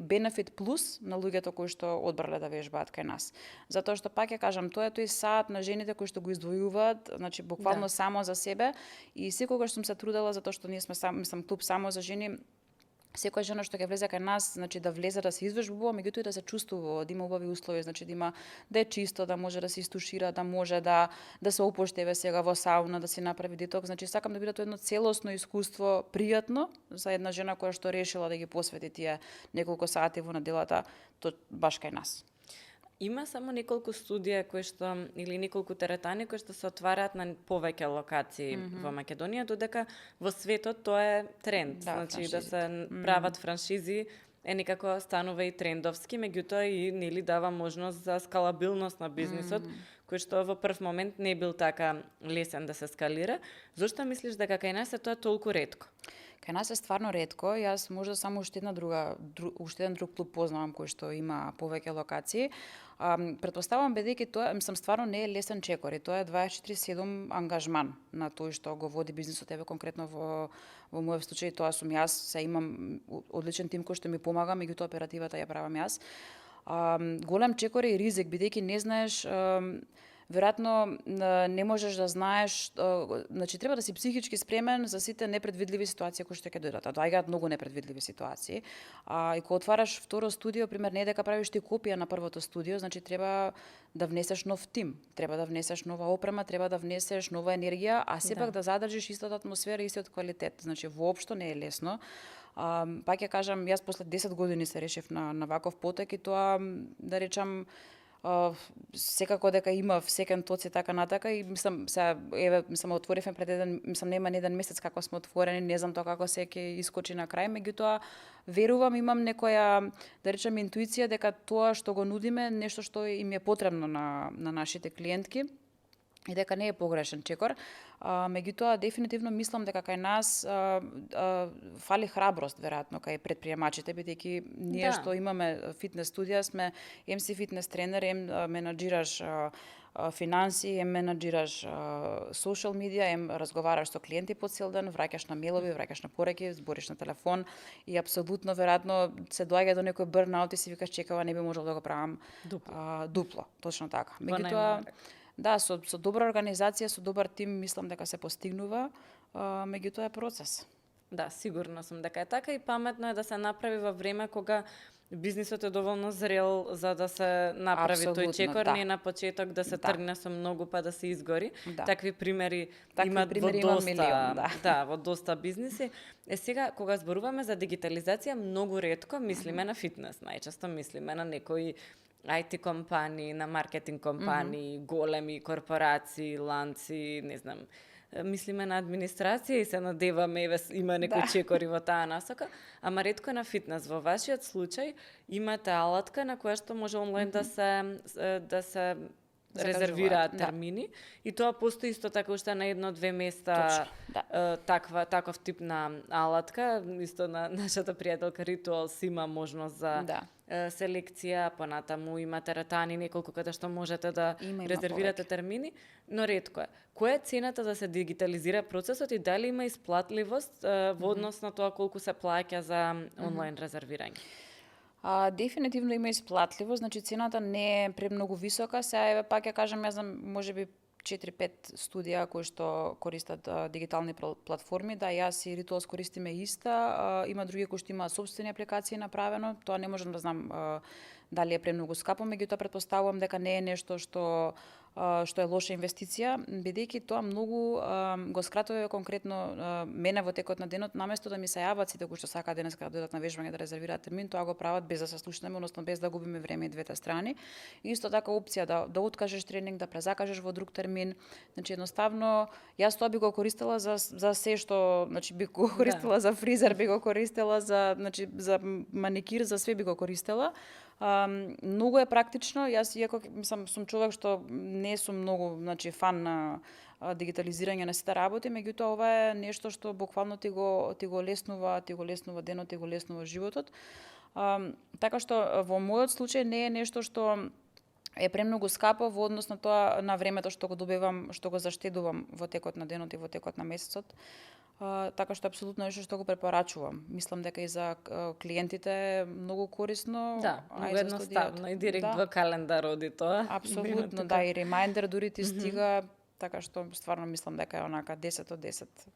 бенефит плюс на луѓето кои што одбрале да вежбаат кај нас. Затоа што пак ја кажам, тоа е тој саат на жените кои што го издвојуваат, значи буквално само за себе, и секогаш сум се трудела затоа што ние сме клуб само за жени. Секоја жена што ќе влезе кај нас, значи да влезе да се извежбува, меѓутоа и да се чувствува, да има убави услови, значи да има да е чисто, да може да се истушира, да може да се опоштеве сега во сауна, да си направи деток. Значи сакам да биде тоа едно целосно искуство, пријатно за една жена која што решила да ги посвети тие неколку сати во неделата баш кај нас. Има само неколку студија кои што или неколку теретани кои што се отвараат на повеќе локации во Македонија, додека во светот тоа е тренд. Значи да се прават франшизи е некако станува и трендовски, меѓутоа и нели дава можност за скалабилност на бизнисот, кој што во прв момент не бил така лесен да се скалира. Зошто мислиш дека кај нас е тоа толку ретко? Кај нас е стварно ретко. Јас можда само уште еден друг клуб познавам кој што има повеќе локации. Претпоставувам бидејќи тоа, мислам, стварно не е лесен чекор и тоа е 24/7 ангажман на тој што го води бизнисот. Еве конкретно во мојот случај тоа сум јас, се имам одличен тим кој што ми помага, меѓутоа оперативата ја правам јас. Голем чекор и ризик бидејќи не знаеш, веројатно не можеш да знаеш, значи треба да си психички спремен за сите непредвидливи ситуации кои што ќе дојдат. Доаѓаат многу непредвидливи ситуации. И кога отвараш второ студио, пример, не е дека правиш ти копија на првото студио, значи треба да внесеш нов тим, треба да внесеш нова опрема, треба да внесеш нова енергија, а сепак да задржиш истата атмосфера и истиот квалитет. Значи воопшто не е лесно. Пак ја кажам, јас после 10 години се решив на ваков потек и тоа, да речам, секако дека има секен тоци така натака и мислам отворивме пред нема еден месец како сме отворени, не знам тоа како се ќе искочи на крај, меѓутоа верувам, имам некоја, да речем, интуиција дека тоа што го нудиме нешто што им е потребно на нашите клиентки и дека не е погрешен чекор. Меѓутоа дефинитивно мислам дека кај нас фали храброст веројатно кај претприемачите, бидејќи ние што имаме фитнес студија сме си фитнес тренер, менаџираш финанси, менаџираш социјал медија, разговараш со клиенти по цел ден, враќаш на мејлови, враќаш на пораки, збориш на телефон и апсолутно веројатно се доаѓа до некој бърнаут и си викаш чекава не би можел да го правам дупло, точно така. Меѓутоа да, со добра организација, со добар тим, мислам дека се постигнува, меѓутоа е процес. Да, сигурно сум дека е така и паметно е да се направи во време кога бизнисот е доволно зрел за да се направи тој чекор, не на почеток да се тргне со многу па да се изгори. Такви примери имат во доста бизниси. Сега кога зборуваме за дигитализација, многу ретко мислиме на фитнес, најчесто мислиме на некои IT компании, на маркетинг компании, големи корпорации, ланци, не знам, мислиме на администрација и се надеваме има некои чекори во таа насока, ама ретко на фитнес. Во вашиот случај имате алатка на која што може онлайн да се резервираат термини и тоа постои исто така уште на 1-2 места. Таков тип на алатка, исто на нашата пријателка Rituals има можност за селекција, понатаму има теретани неколку каде што можете да резервирате термини, но ретко е. Која е цената да се дигитализира процесот и дали има исплатливост во однос на тоа колку се плаќа за онлайн резервирање? Дефинитивно има исплатливост, значи цената не е премногу висока. Сега пак ја кажам, јас знам можеби 4-5 студија кои што користат дигитални платформи, да јас и Rituals користиме иста, има други кои што имаат сопствени апликации направено, тоа не можам да знам дали е премногу скапо, меѓутоа претпоставувам дека не е нешто што е лоша инвестиција, бидејќи тоа многу го скратува конкретно мене во текот на денот, наместо да ми се јават сите кои што сакаат денеска да дојдат на вежбање да резервираат термин, тоа го прават без да се слушнеме, односно без да губиме време и двете страни. И исто така опција да откажеш тренинг, да презакажеш во друг термин. Значи едноставно јас тоа би го користела за се што, значи би го користела за фризер, би го користела за маникир, за све би го користела. Многу е практично. Јас иако сум човек што не сум многу, значи, фан на дигитализирање на сите работи, меѓутоа ова е нешто што буквално ти го леснува денот, ти го леснува животот. Така што во мојот случај не е нешто што е премногу скапо во однос на тоа на времето што го добивам, што го заштедувам во текот на денот и во текот на месецот. Така што апсолутно нешто што го препорачувам. Мислам дека и за клиентите е многу корисно. Да, многу едноставно и директ во календар оди тоа. Апсолутно, да, и ремајндер дури ти стига, така што стварно мислам дека е онака 10 од 10.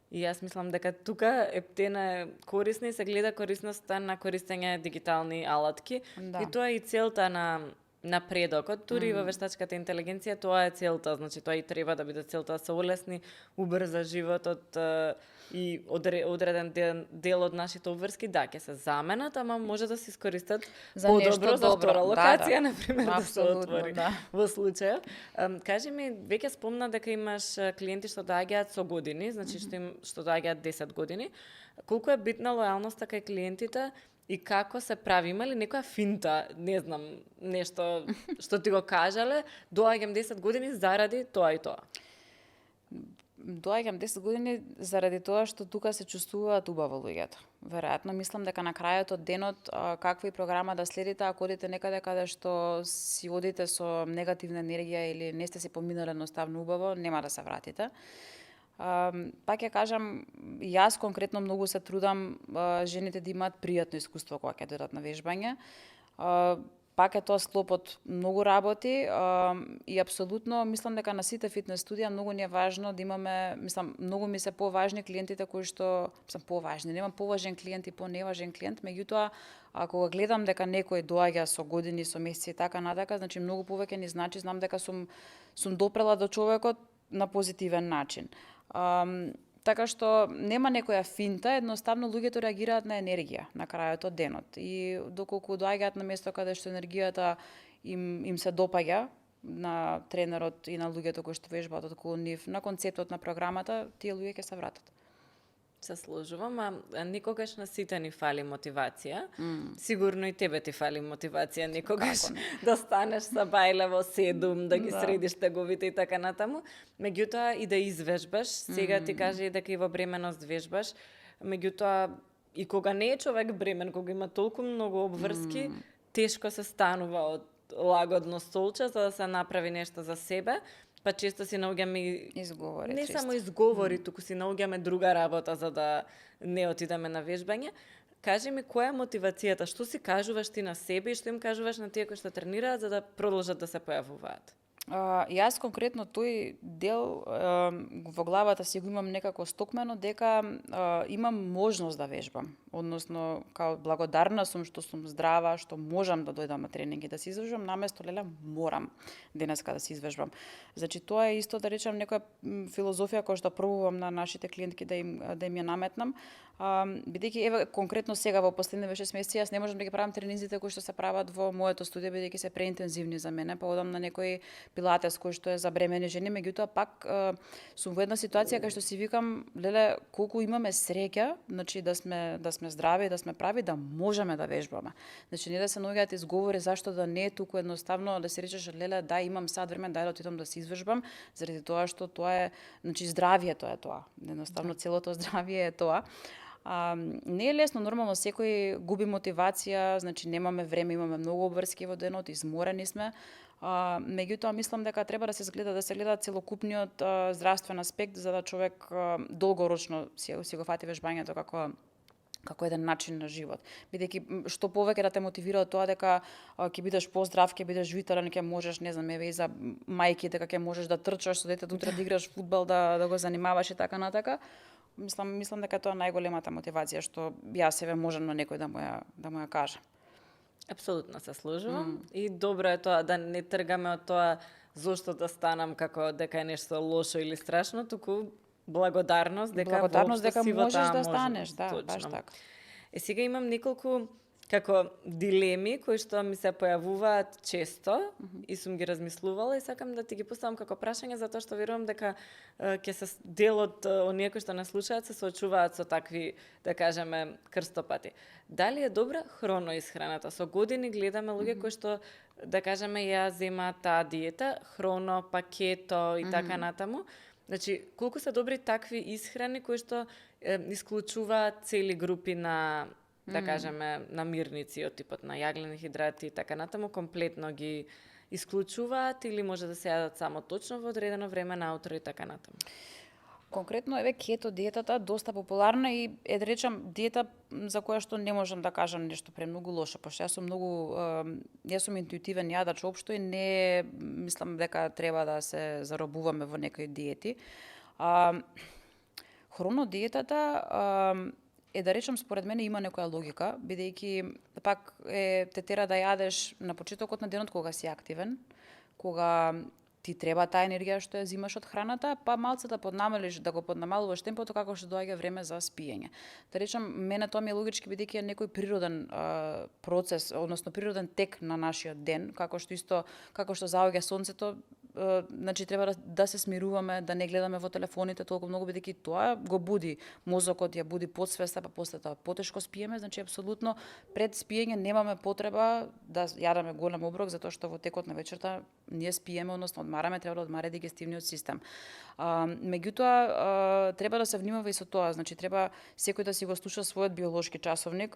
И јас мислам дека тука ептена корисна и се гледа корисноста на користење дигитални алатки. И тоа е и целта на напредокот, дури во вештачката интелигенција, тоа е целта, значи тоа и треба да биде целта, да се улесни, убрза животот и одреден дел од нашите обврски, да, ќе се заменат, ама може да се искористат подобро за втора локација, например, да се отвори во случајот. Кажи ми, веќе спомна дека имаш клиенти што доаѓаат со години, значи што доаѓаат 10 години. Колку е битна лојалноста кај клиентите? И како се прави? Има ли некоја финта, не знам, нешто што ти го кажале, доаѓам 10 години заради тоа и тоа? Доаѓам 10 години заради тоа што тука се чувствуваат убаво луѓето. Веројатно мислам дека на крајот од денот каква и програма да следите, ако одите некаде каде што си одите со негативна енергија или не сте се поминале едноставно убаво, нема да се вратите. Пак ја кажам, јас конкретно многу се трудам жените да имаат пријатно искуство кога ќе дојдат на вежбање. Пак е тоа склоп од многу работи и апсолутно мислам дека на сите фитнес студија многу ни е важно да имаме, мислам, многу ми се поважни клиентите кои што, поважни, немам поважен клиент и поневажен клиент, меѓутоа ако го гледам дека некој доаѓа со години, со месеци и така натака, значи многу повеќе ни значи, знам дека сум допрела до човекот на позитивен начин. Така што нема некоја финта, едноставно луѓето реагираат на енергија на крајот од денот. И доколку доаѓаат на место каде што енергијата им се допаѓа на тренерот и на луѓето кои што вежбаат околу нив, на концептот на програмата, тие луѓе ќе се вратат. Се сложувам, а никогаш на сите ни фали мотивација. Сигурно и тебе ти фали мотивација никогаш да станеш са бајле во 7, да ги средиш теговите и така натаму. Меѓутоа и да извежбаш, сега ти кажи дека и во бременост вежбаш, меѓутоа и кога не е човек бремен, кога има толку многу обврски, тешко се станува од лагодно столче за да се направи нешто за себе. Па често си наоѓаме изговори, не само изговори, туку си наоѓаме друга работа за да не отидеме на вежбање. Кажи ми, која е мотивацијата? Што си кажуваш ти на себе и што им кажуваш на тие кои што тренираат за да продолжат да се појавуваат? Јас конкретно тој дел во главата си го имам некако стокмено дека имам можност да вежбам. Односно, као благодарна сум што сум здрава, што можам да дојдам на тренинг и да се извежбам, наместо леле морам денеска да се извежбам. Значи тоа е исто да речам некоја филозофија која што пробувам на нашите клиентки да им ја наметнам. Бидејќи еве конкретно сега во последниве 6 месеци јас не можам да ги правам тренинзите кои што се прават во моето студио бидејќи се преинтензивни за мене, па одам на некои пилатес кој што е за бремени жени, меѓутоа пак сум во една ситуација кај што си викам, леле, колку имаме среќа, значи да сме здрави, да сме прави, да можеме да вежбаме. Значи не да се наоѓаат изговори зашто да не, туку едноставно да си речеш, леле, да, имам сад време, дај да отидам да се извежбам, заради тоа што тоа е, значи здравието е тоа. Едноставно целото здравие е тоа. Не е лесно, нормално секој губи мотивација, значи немаме време, имаме многу обврски во денот, изморени сме. Меѓутоа мислам дека треба да се гледа целокупниот здравствен аспект за да човек долгорочно си го фати вежбањето како еден начин на живот. Бидејќи што повеќе да те мотивира од тоа дека ќе бидеш поздрав, ќе бидеш витален, ќе можеш, не знам, еве и за мајки дека ќе можеш да трчаш со детето утре да играш фудбал, да го занимаваш и така натака. Мислам дека тоа е најголемата мотивација што јас еве можам на некој да му ја кажа. Апсолутно се сложувам и добро е тоа да не тргаме од тоа зошто да станам како дека е нешто лошо или страшно, туку благодарност дека можеш да станеш, да, точно. баш така. Сега имам неколку како дилеми кои што ми се појавуваат често и сум ги размислувала и сакам да ти ги поставам како прашање затоа што верувам дека ќе се дел од оние кои што не слушаат се соочуваат со такви, да кажеме, крстопати. Дали е добра хроноисхраната? Со години гледаме луѓе кои што, да кажеме, ја земаат таа диета, хроно, пакето и така натаму. Значи, колку се добри такви исхрани кои што исклучуваат цели групи на, да кажеме, намирници од типот на јаглени хидрати и така натаму, комплетно ги исклучуваат или може да се јадат само точно во одредено време наутро и така натаму? Конкретно, еве, кето диетата доста популарна и да речам диета за која што не можам да кажам нешто премногу лошо, пошто јас сум интуитивен јадач општо и не мислам дека треба да се заробуваме во некои диети. Хронодиетата да речам, според мене има некоја логика, бидејќи пак те тера да јадеш на почетокот на денот кога си активен, кога ти треба таа енергија што ја зимаш од храната, па малце да поднамалиш, да го поднамалуваш темпото како што доаѓа време за спиење. Да речам, мене тоа ми е логички бидејќи е некој природен процес, односно природен тек на нашиот ден, како што заоѓа сонцето, значи треба да се смируваме, да не гледаме во телефоните толку многу бидејќи тоа го буди мозокот, ја буди подсвеста, па после тоа потешко спиеме, значи апсолутно пред спиење немаме потреба да јадеме голем оброк затоа што во текот на вечерта ние спиеме, односно одмараме, треба да одмаре дигестивниот систем. Меѓутоа треба да се внимава и со тоа, значи треба секој да си го слуша својот биолошки часовник.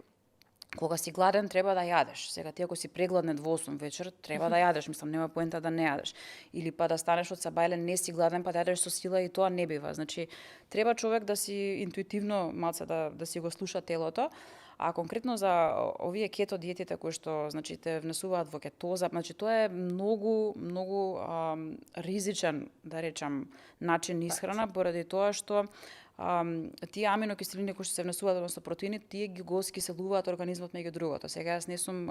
Кога си гладен, треба да јадеш. Сега ти ако си прегладнет во 8 вечер, треба да јадеш, мислам нема поента да не јадеш. Или па да станеш од сабајле, не си гладен, па да јадеш со сила и тоа не бива. Значи треба човек да си интуитивно малце да си го слуша телото. А конкретно за овие кето диетите кои што значи те внесуваат во кетоза, значи тоа е многу ризичен, да речам, начин исхрана поради тоа што тие аминокиселини кои што се внесуваат, односно протеини, тие ги го скиселуваат организмот меѓу другото. Сега јас не сум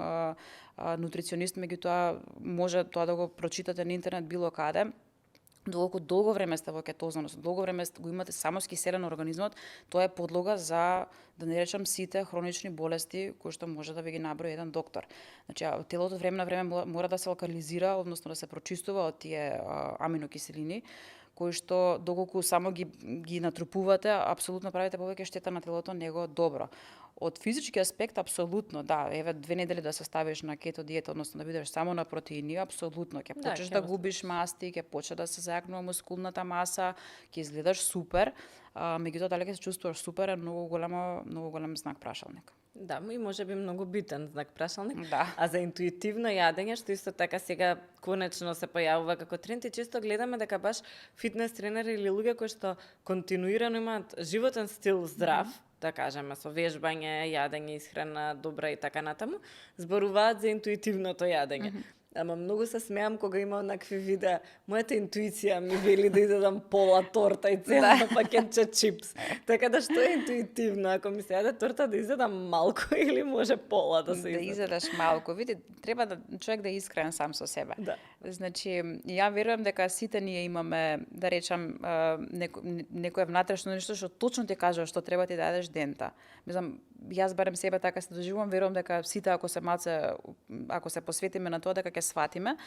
нутриционист, меѓутоа може тоа да го прочитате на интернет било каде. Доколку долго време сте во кетоза, односно долго време го имате само скиселен организмот, тоа е подлога за, да не речам, сите хронични болести кои што може да ви ги наброи еден доктор. Значи, телото време на време мора да се локализира, односно да се прочистува од тие аминокиселини, кои што доколку само ги натрупувате, апсолутно правите повеќе штета на телото него добро. Од физички аспект, апсолутно, да, еве 2 недели да се ставиш на кето диета, односно да бидеш само на протеини, апсолутно, ќе почнеш да губиш масти, ќе почне да се зајакнува мускулната маса, ќе изгледаш супер, меѓутоа дали ќе се чувствуваш супер е многу голем знак прашалник. Да, и може би многу битен знак прашалник. Да. А за интуитивно јадење, што исто така сега конечно се појавува како тренд и често гледаме дека баш фитнес тренери или луѓе кои што континуирано имаат животен стил здрав, да кажеме, со вежбање, јадење, исхрана добра и така натаму, зборуваат за интуитивното јадење. Ама многу се смеам кога има онакви видеа. Мојата интуиција ми вели да идам пола торта и цела пакетче чипс. Така да што е интуитивно? Ако ми се јаде торта да изедам малку или може пола да се изеде? Да изедеш малку. Види, треба да човек да е искрен сам со себе. Да. Значи, ја верувам дека сите ние имаме, да речам, некое внатрешно нешто што точно ти кажува што треба ти да јадеш дента. Мислам, јас барем себе така се доживувам, верувам дека сите ако се посветиме на тоа дека ќе сватиме,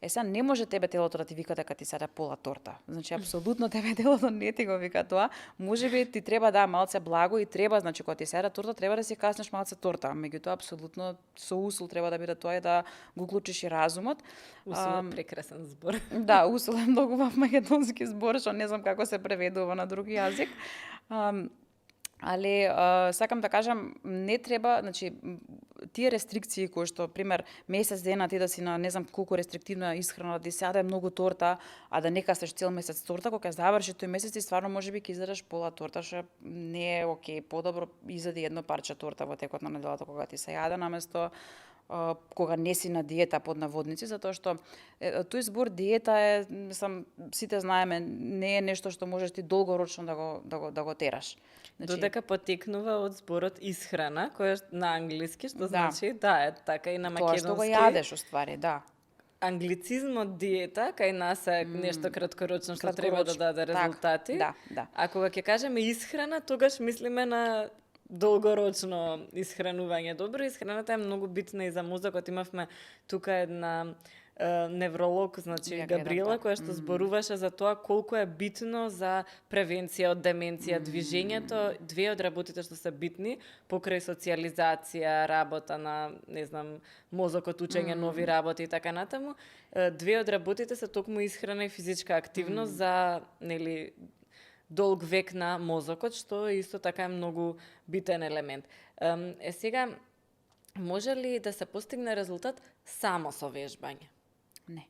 сега не може тебе телото да ти вика дека ти седа пола торта. Значи апсолутно тебе телото не ти го вика тоа. Можеби ти треба малце благо и треба, значи кога ти седа торта треба да си каснеш малце торта. Меѓутоа апсолутно со усул треба да биде тоа и да го уклучиш и разумот. Усул е прекрасен збор. Да, усул е многу вав македонски збор, што не знам како се преведува на друг јазик. Али сакам да кажам, не треба, значи тие рестрикции кои што пример месец дена ти да си на не знам колку рестриктивна исхрана, да ти се јаде многу торта, а да не касеш цел месец торта, кога ќе заврши тој месец и стварно можеби ќе изедеш пола торта, што не е окей, подобро изеди едно парче торта во текот на неделата кога ти се јаде наместо кога не си на диета под наводници, затоа што тој збор диета е, мислам, сите знаеме, не е нешто што можеш ти долгорочно да го тераш. Значи, додека потекнува од зборот исхрана, кој е на англиски, што значи е така и на македонски. Тоа што го јадеш, уствари, да. Англицизмот диета, кај нас е нешто краткорочно што треба да даде резултати. Да. А кога ќе кажеме исхрана, тогаш мислиме на долгорочно исхранување. Добро, исхраната е многу битна и за мозокот. Имавме тука една невролог, значи Габриела, која што зборуваше за тоа колку е битно за превенција од деменција, движењето, две од работите што се битни покрај социјализација, работа на, не знам, мозокот, учење нови работи и така натаму. Две од работите се токму исхрана и физичка активност за, нели, долг век на мозокот, што исто така е многу битен елемент. Сега, може ли да се постигне резултат само со вежбање? Не.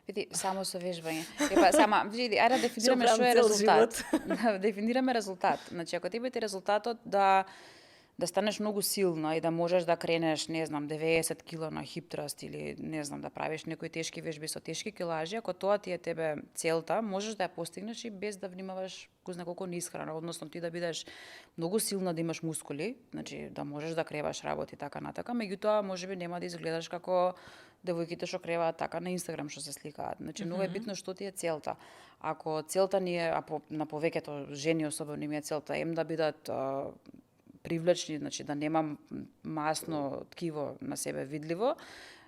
Види, само со вежбање. Види, ајде да дефинираме што е резултат. Дефинираме резултат. Значи, ако тебе ти резултатот да станеш многу силна и да можеш да кренеш, не знам, 90 кила на хиптраст или, не знам, да правиш некои тешки вежби со тешки килажи, ако тоа ти е тебе целта, можеш да ја постигнеш и без да внимаваш кој знае колку исхрана, односно ти да бидеш многу силна, да имаш мускули, значи да можеш да креваш работи така натака, меѓутоа можеби нема да изгледаш како девојките што креваат така на Инстаграм што се сликаат. Значи многу е битно што ти е целта. Ако целта ни е, на повеќето жени особено им е целта да бидат привлечни, значи да немам масно ткиво на себе видливо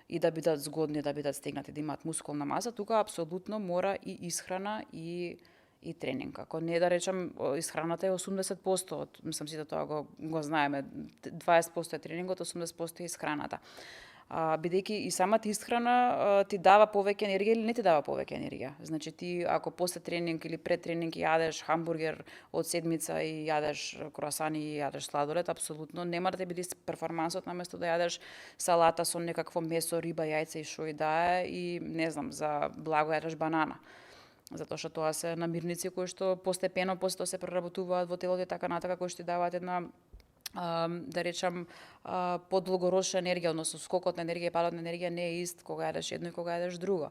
и да бидат згодни, да бидат стегнати, да имаат мускулна маса, тука апсолутно мора и исхрана и тренинг. Ако не да речам, исхраната е 80%, мислам сите тоа го знаеме, 20% е тренингот, 80% е исхраната. Бидејќи и самата исхрана ти дава повеќе енергија или не ти дава повеќе енергија. Значи ти ако после тренинг или пред тренинг јадеш хамбургер од седмица и јадеш круасани и јадеш сладолед, апсолутно нема да те биде перформансот наместо да јадеш салата со некакво месо, риба, јајца и шо и да е и не знам, за благо јадеш банана. Затоа што тоа се намирници кои што постепено после тоа се преработуваат во телото и така натака, кои што ти даваат една да речам подолгорочна енергија, односно скокот на енергија и падот на енергија не е ист кога јадеш едно и кога јадеш друго.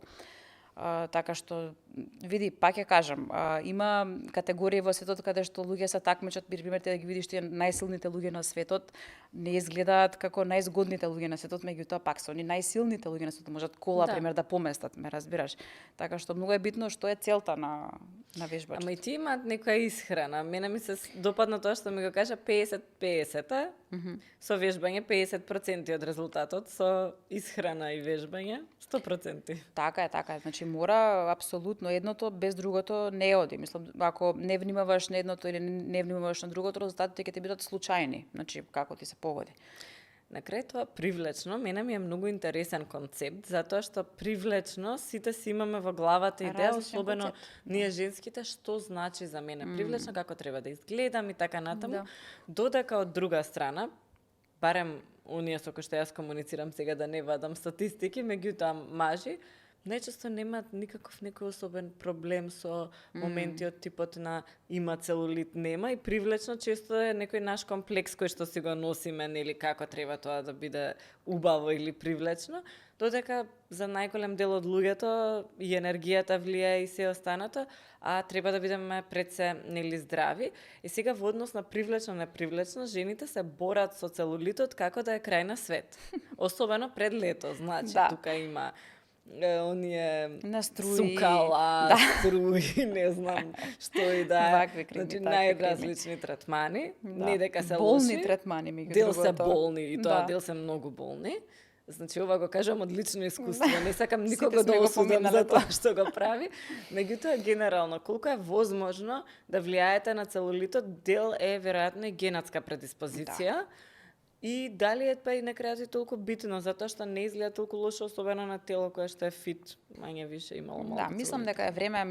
Така што, види, пак ја кажам, има категории во светот каде што луѓе се такмичат, пример да ги видиш тие најсилните луѓе на светот, не изгледаат како најзгодните луѓе на светот, меѓутоа пак се они најсилните луѓе на светот, можат кола, пример, да поместат, ме разбираш. Така што многу е битно што е целта на вежбачот. Ама и ти имаат некоја исхрана. Мене ми се допадна тоа што ми го кажа 50-50, со вежбање 50% од резултатот, со исхрана и вежбање 100%. Така е. Значи мора апсолутно едното без другото не оди. Мислам, ако не внимаваш на едното или не внимаваш на другото, резултатите ќе ти бидат случајни. Значи како ти се погоди. На крај тоа привлечно, мене ми е многу интересен концепт, затоа што привлечно сите си имаме во главата идеја, особено ние женските, што значи за мене привлечно, како треба да изгледам и така натаму, додека од друга страна, барем оние со кои што јас комуницирам сега да не вадам статистики, меѓутоа мажи, најчесто немаат никаков некој особен проблем со моменти од типот на има целулит, нема и привлечно често е некој наш комплекс кој што си го носиме, нели како треба тоа да биде убаво или привлечно, додека за најголем дел од луѓето и енергијата влијае и се останато, а треба да бидеме пред се нели здрави. И сега во однос на привлечно, жените се борат со целулитот како да е крај на свет. Особено пред лето, значи тука има оние На струи. цукала, струи, не знам што и да е. Вакви креми, Значи, такви најразлични третмани, не дека се болни лоши. третмани, меѓу Дел се другото. болни и тоа Да. дел се многу болни. Значи, ова го кажам од лично искуство, не сакам Сите никого сме да го осудам поминале за тоа што го прави. Меѓутоа, генерално, колку е возможно да влијаете на целулитот, дел е веројатно и генетска предиспозиција. И дали е па и на крајот и толку битно, затоа што не изгледа толку лошо, особено на тело кое што е фит, мање више имало малку. Да, мислам дека е време,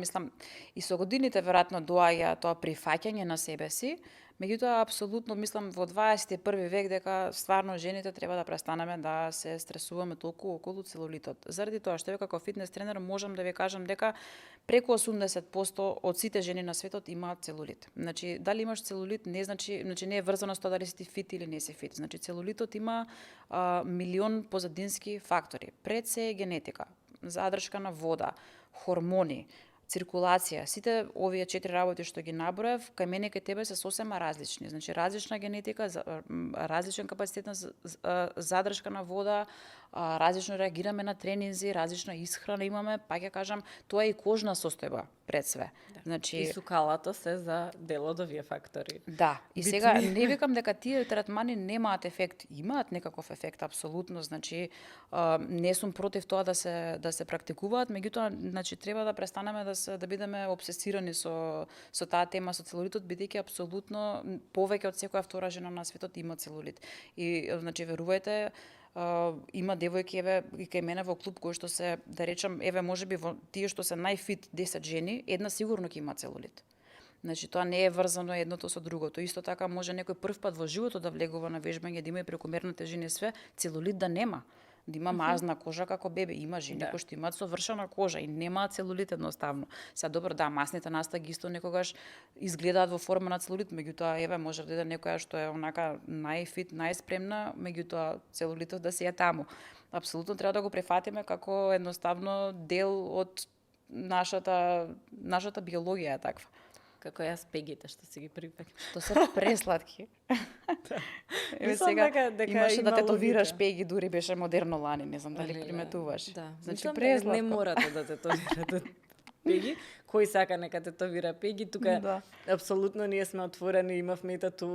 и со годините веројатно доаѓа тоа прифаќање на себе си, меѓутоа апсолутно мислам во 21 век дека стварно жените треба да престанеме да се стресуваме толку околу целулитот. Заради тоа што како фитнес тренер можам да ви кажам дека преку 80% од сите жени на светот имаат целулит. Значи, дали имаш целулит не значи не е врзано со тоа дали си ти фит или не си фит. Значи, целулитот има милион позадински фактори. Пред се е генетика, задршка на вода, хормони, циркулација, сите овие 4 работи што ги наброев, кај мене и кај тебе се сосема различни. Значи, различна генетика, различен капацитет на задршка на вода, различно реагираме на тренинзи, различна исхрана имаме, па ќе кажам, тоа е и кожна состојба пред све. Да. Значи, И сукалото се за дел од овие фактори. да, и Битни. сега не викам дека тие третмани немаат ефект, имаат некаков ефект апсолутно, значи не сум против тоа да се практикуваат, меѓутоа значи треба да престанеме да бидеме обсесирани со таа тема со целулитот, бидејќи апсолутно повеќе од секоја втора жена на светот има целулит. И значи верувајте, има девојки и кај мене во клуб кои што се, да речам, можеби во тие што се најфит 10 жени, една сигурно ќе има целулит. Значи тоа не е врзано едното со другото. Исто така може некој прв пат во животот да влегува на вежбање, да има и прекомерна тежина и све, целулит да нема. Да има мазна кожа како бебе, има жени кои што имаат совршена кожа и немаат целулит едноставно. Сега добро, да, масните настаги исто некогаш изгледаат во форма на целулит, меѓутоа може да иде некоја што е онака најфит, најспремна, меѓутоа целулитот да си е таму. Апсолутно треба да го прифатиме како едноставно дел од нашата биологија е таква. Како јас пегите што си ги припекам. Тоа се пресладки. Мислам дека имаше има да тетовираш логика. пеги, дури беше модерно лани, не знам дали приметуваш. Да, Значи мислам пресладко. не морате да тетовирате пеги. Кој сака нека тетовира пеги, тука Да. апсолутно ние сме отворени, имавме и тату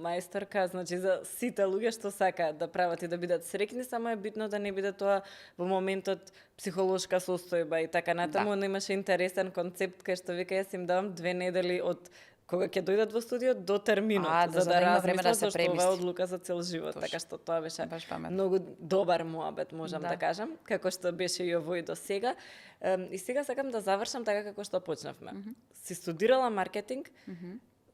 мајсторка, значи за сите луѓе што сакаат да прават и да бидат среќни, само е битно да не биде тоа во моментот психолошка состојба и така натаму. Да. Имаше интересен концепт кај што вика јас им давам 2 недели од кога ќе дојдат во студио до терминот, за да има време да размислат, се зашто ова е премисли. одлука за цел живот, Точно. така што тоа беше Баш паметно. многу добар муабет, можам Да. да кажам, како што беше и овој до сега. И сега сакам да завршам така како што почнавме. Си студирала маркетинг,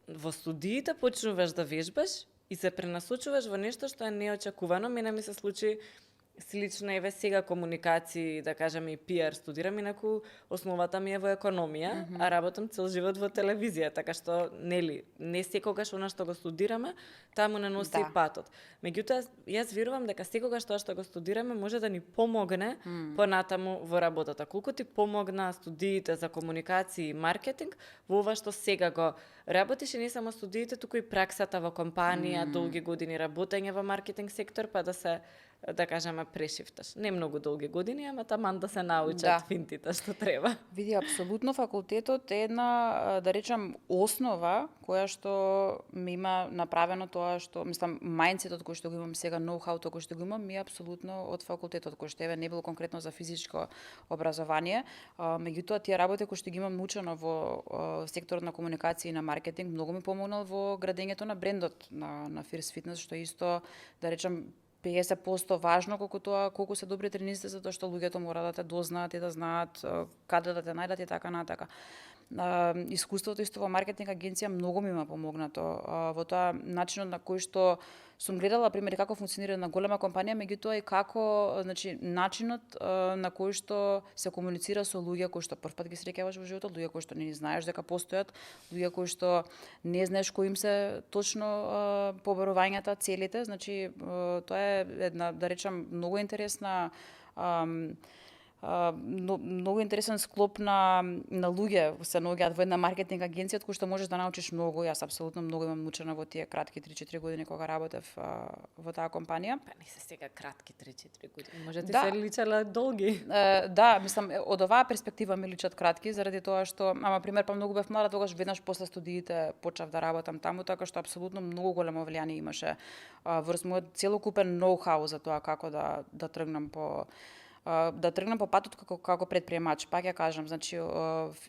во студиите почнуваш да вежбаш и се пренасочуваш во нешто што е неочекувано. Мене ми се случи слично сега комуникации, да кажем и PR студирам, инаку основата ми е во економија, а работам цел живот во телевизија, така што не секогаш она што го студираме, таму не носи Да. патот. Меѓутоа, јас верувам дека секогаш тоа што го студираме може да ни помогне понатаму во работата. Колку ти помогна студиите за комуникации и маркетинг, во ова што сега го работиш и не само студиите, туку и праксата во компанија, долги години работење во маркетинг сектор, па да се да кажеме прешифташ. Не многу долги години, ама таман да се научат Да. финтите што треба. Види, апсолутно факултетот е една, да речам, основа која што ми има направено тоа што, мислам, мајндсетот кој што го имам сега, ноу-хауто кој што го имам, ми е апсолутно од факултетот, кој што не било конкретно за физичко образование. Меѓутоа, тие работи кои што ги имам научено во секторот на комуникација и на маркетинг, многу ми помогнал во градењето на брендот на Fierce Fitness, што исто, да речам, 50% важно колку се добри тренизите, затоа што луѓето мора да те дознаат и да знаат каде да те најдат и така натака. Искуството исто во маркетинг агенција многу ми има помогнато во тоа начинот на кој што сум гледала примери како функционира една голема компанија, меѓутоа и како, значи, начинот на кој што се комуницира со луѓе кои што првпат ги среќаваш во животот, луѓе кои што не знаеш дека постојат, луѓе кои што не знаеш кои им се точно побарувањата, целите, значи тоа е една, да речам, многу интересна многу интересен склоп на луѓе се наоѓаат во една маркетинг агенција од кој што можеш да научиш многу. Јас апсолутно многу имам научена во тие кратки 3-4 години кога работев во таа компанија. Па не се сега кратки 3-4 години. Може ти Да. се личела долги. Да, мислам, од оваа перспектива ми личат кратки, заради тоа што, пример, па многу бев млада, тогаш веднаш после студиите почнав да работам таму, така што апсолутно многу големо влијание имаше врз мојот целокупен ноу-хау за тоа како да тргнам по патот како предприемач. Пак ја кажам, значи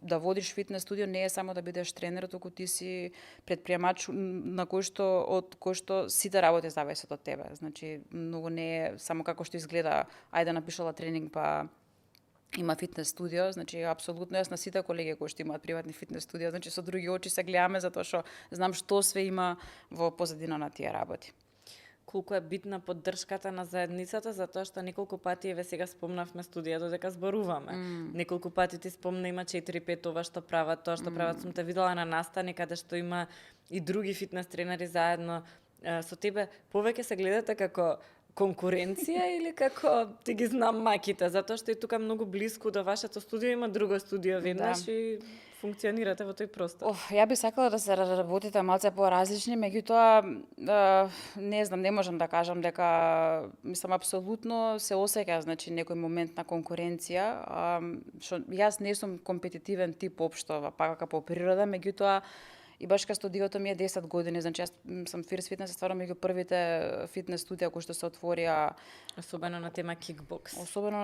да водиш фитнес студио не е само да бидеш тренер, туку ти си предприемач на од кој што сите работи зависат од тебе. Значи многу не е само како што изгледа, ајде напишала тренинг па има фитнес студио, значи апсолутно јас на сите колеги кои што имаат приватни фитнес студио, значи со други очи се гледаме затоа што знам што све има во позадина на тие работи. Колку е битна поддршката на заедницата, затоа што неколку пати, еве сега спомнавме студија додека зборуваме. Неколку пати ти спомна има 4-5 ова што прават, тоа што прават, сум те видела на настани каде што има и други фитнес тренери заедно со тебе. Повеќе се гледате како конкуренција или како ти ги знам маките, затоа што и тука многу блиску до вашето студио има друго студио веднаш и функционирате во тој простор. Ја би сакала да се работите малце поразлични, меѓутоа не знам, не можам да кажам дека мислам апсолутно се осеќа, значи некој момент на конкуренција, што јас не сум компетитивен тип општо, па како по природа, меѓутоа и баш кај студиото ми е 10 години, значи јас сум First Fitness стварно меѓу првите фитнес студија кои што се отворија Особено на тема кикбокс. Особено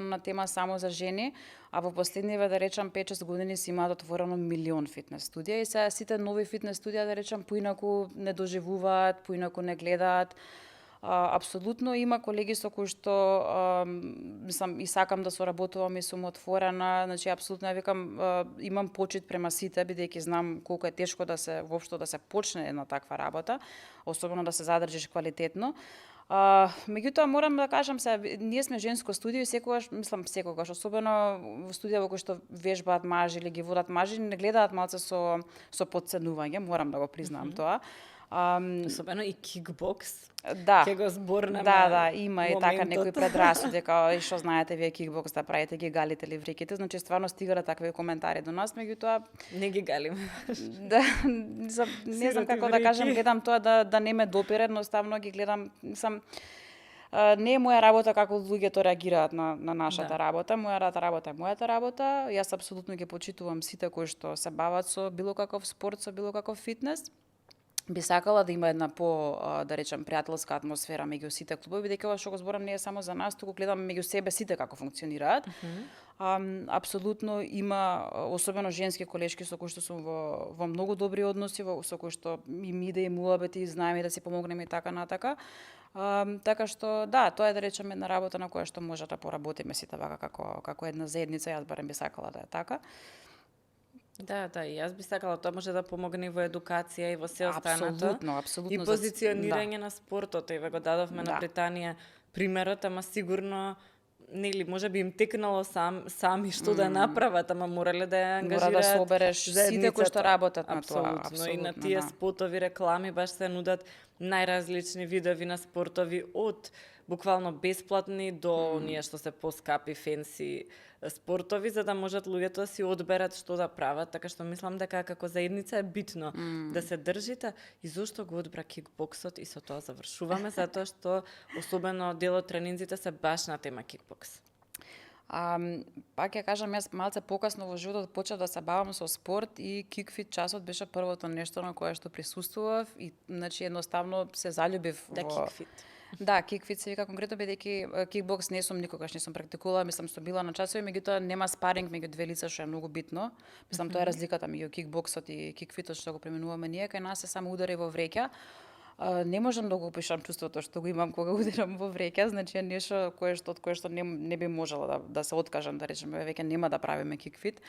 на тема само за жени, а во последниве да речам 5-6 години си имаат отворено милион фитнес студија и сега сите нови фитнес студија да речам поинаку не доживуваат, поинаку не гледаат. Апсолутно има колеги со кои што мислам и сакам да соработувам и сум отворена, значи апсолутно ја викам имам почит према сите бидејќи знам колку е тешко да се воопшто да се почне една таква работа, особено да се задржиш квалитетно. Меѓутоа морам да кажам се ние сме женско студио и секогаш особено во студија во кои што вежбаат мажи или ги водат мажи не гледаат малце со потценување, морам да го признаам тоа. Особено и кикбокс. Да. Ќе го зборнеме. Да, има и така некои предрасуди дека што знаете вие кикбокс да правите, ги галите или вриките, значи стварно стигаат такви коментари до нас, меѓутоа не ги галиме. Да, не знам како да кажам, гледам тоа да не ме допире, едноставно ги гледам, не е моја работа како луѓето реагираат на нашата работа. Мојата работа е мојата работа. Јас апсолутно ги почитувам сите кои што се бават со било каков спорт, со било каков фитнес. Би сакала да има една да речем, пријателска атмосфера меѓу сите клубови, бидејќи ова што го зборам не е само за нас, туку гледам меѓу себе сите како функционираат. Апсолутно има, особено женски колешки со кои што сум во многу добри односи, со кои што им иде и муабети, знаеме да си помогнеме и така натака. Така што, да, тоа е да речем една работа на која што може да поработиме сите вака како една заедница, јас барем би сакала да е така. Да, и јас би сакала, тоа може да помогне и во едукација и во се останато. Апсолутно. И позиционирање на спортот, еве го дадовме на Британија примерот, ама сигурно нели можеби им текнало сами што да направат, ама морале да ја ангажираат. Мора да собереш сите кои што работат на тоа. Апсолутно. И на тие спотови, реклами баш се нудат најразлични видови на спортови од буквално бесплатни до оние што се поскапи, фенси спортови, за да можат луѓето да си одберат што да прават, така што мислам дека како заедница е битно да се држите. И зошто го одбра кикбоксот и со тоа завршуваме, затоа што особено дел од тренинзите се баш на тема кикбокс. Пак ја кажам, јас малце покасно во животот почнав да се бавам со спорт и кикфит часот беше првото нешто на кое што присуствував и значи едноставно се залюбив во кикфит. Да, кикфит се вика конкретно бидејќи кикбокс не сум практикувала, мислам сум била на часови, меѓутоа нема спаринг меѓу две лица што е многу битно. Мислам тоа е разликата меѓу кикбоксот и кикфитот што го преминуваме ние, кај нас е само удари во вреќа. Не можам да го опишам чувството што го имам кога ударам во вреќа, значи е нешто од кое што не би можела да се откажам, да речеме, веќе нема да правиме кикфит.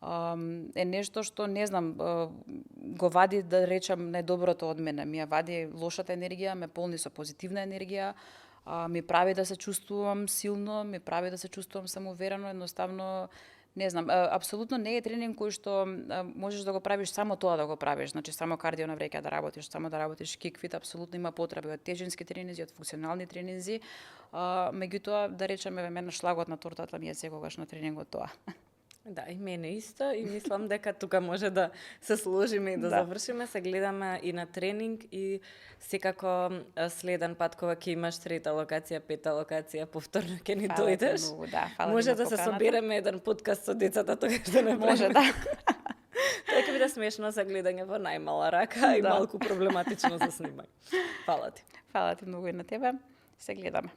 Е нешто што не знам го вади да речам најдоброто од мене, ми ја вади лошата енергија, ме полни со позитивна енергија, ми прави да се чувствувам силно, ми прави да се чувствувам самоуверено, едноставно Не знам, апсолутно не е тренинг кој што можеш да го правиш само тоа да го правиш, значи само кардио на вреќа да работиш, само да работиш кикфит, апсолутно има потреби од тежински тренинзи, од функционални тренинзи, меѓутоа да речеме мене шлагот на тортата ми е секогаш на тренингот тоа. Да, и мене исто и мислам дека тука може да се сложиме и да завршиме. Се гледаме и на тренинг и секако следен пат кога ќе имаш трета локација, пета локација, повторно ќе ни дојдеш. Може да се собереме еден подкаст со децата тогаш да не може, да. Тоа ќе биде смешно за гледање во најмала рака и малку проблематично за снимање. Фала ти. Фала ти многу и на тебе. Се гледаме.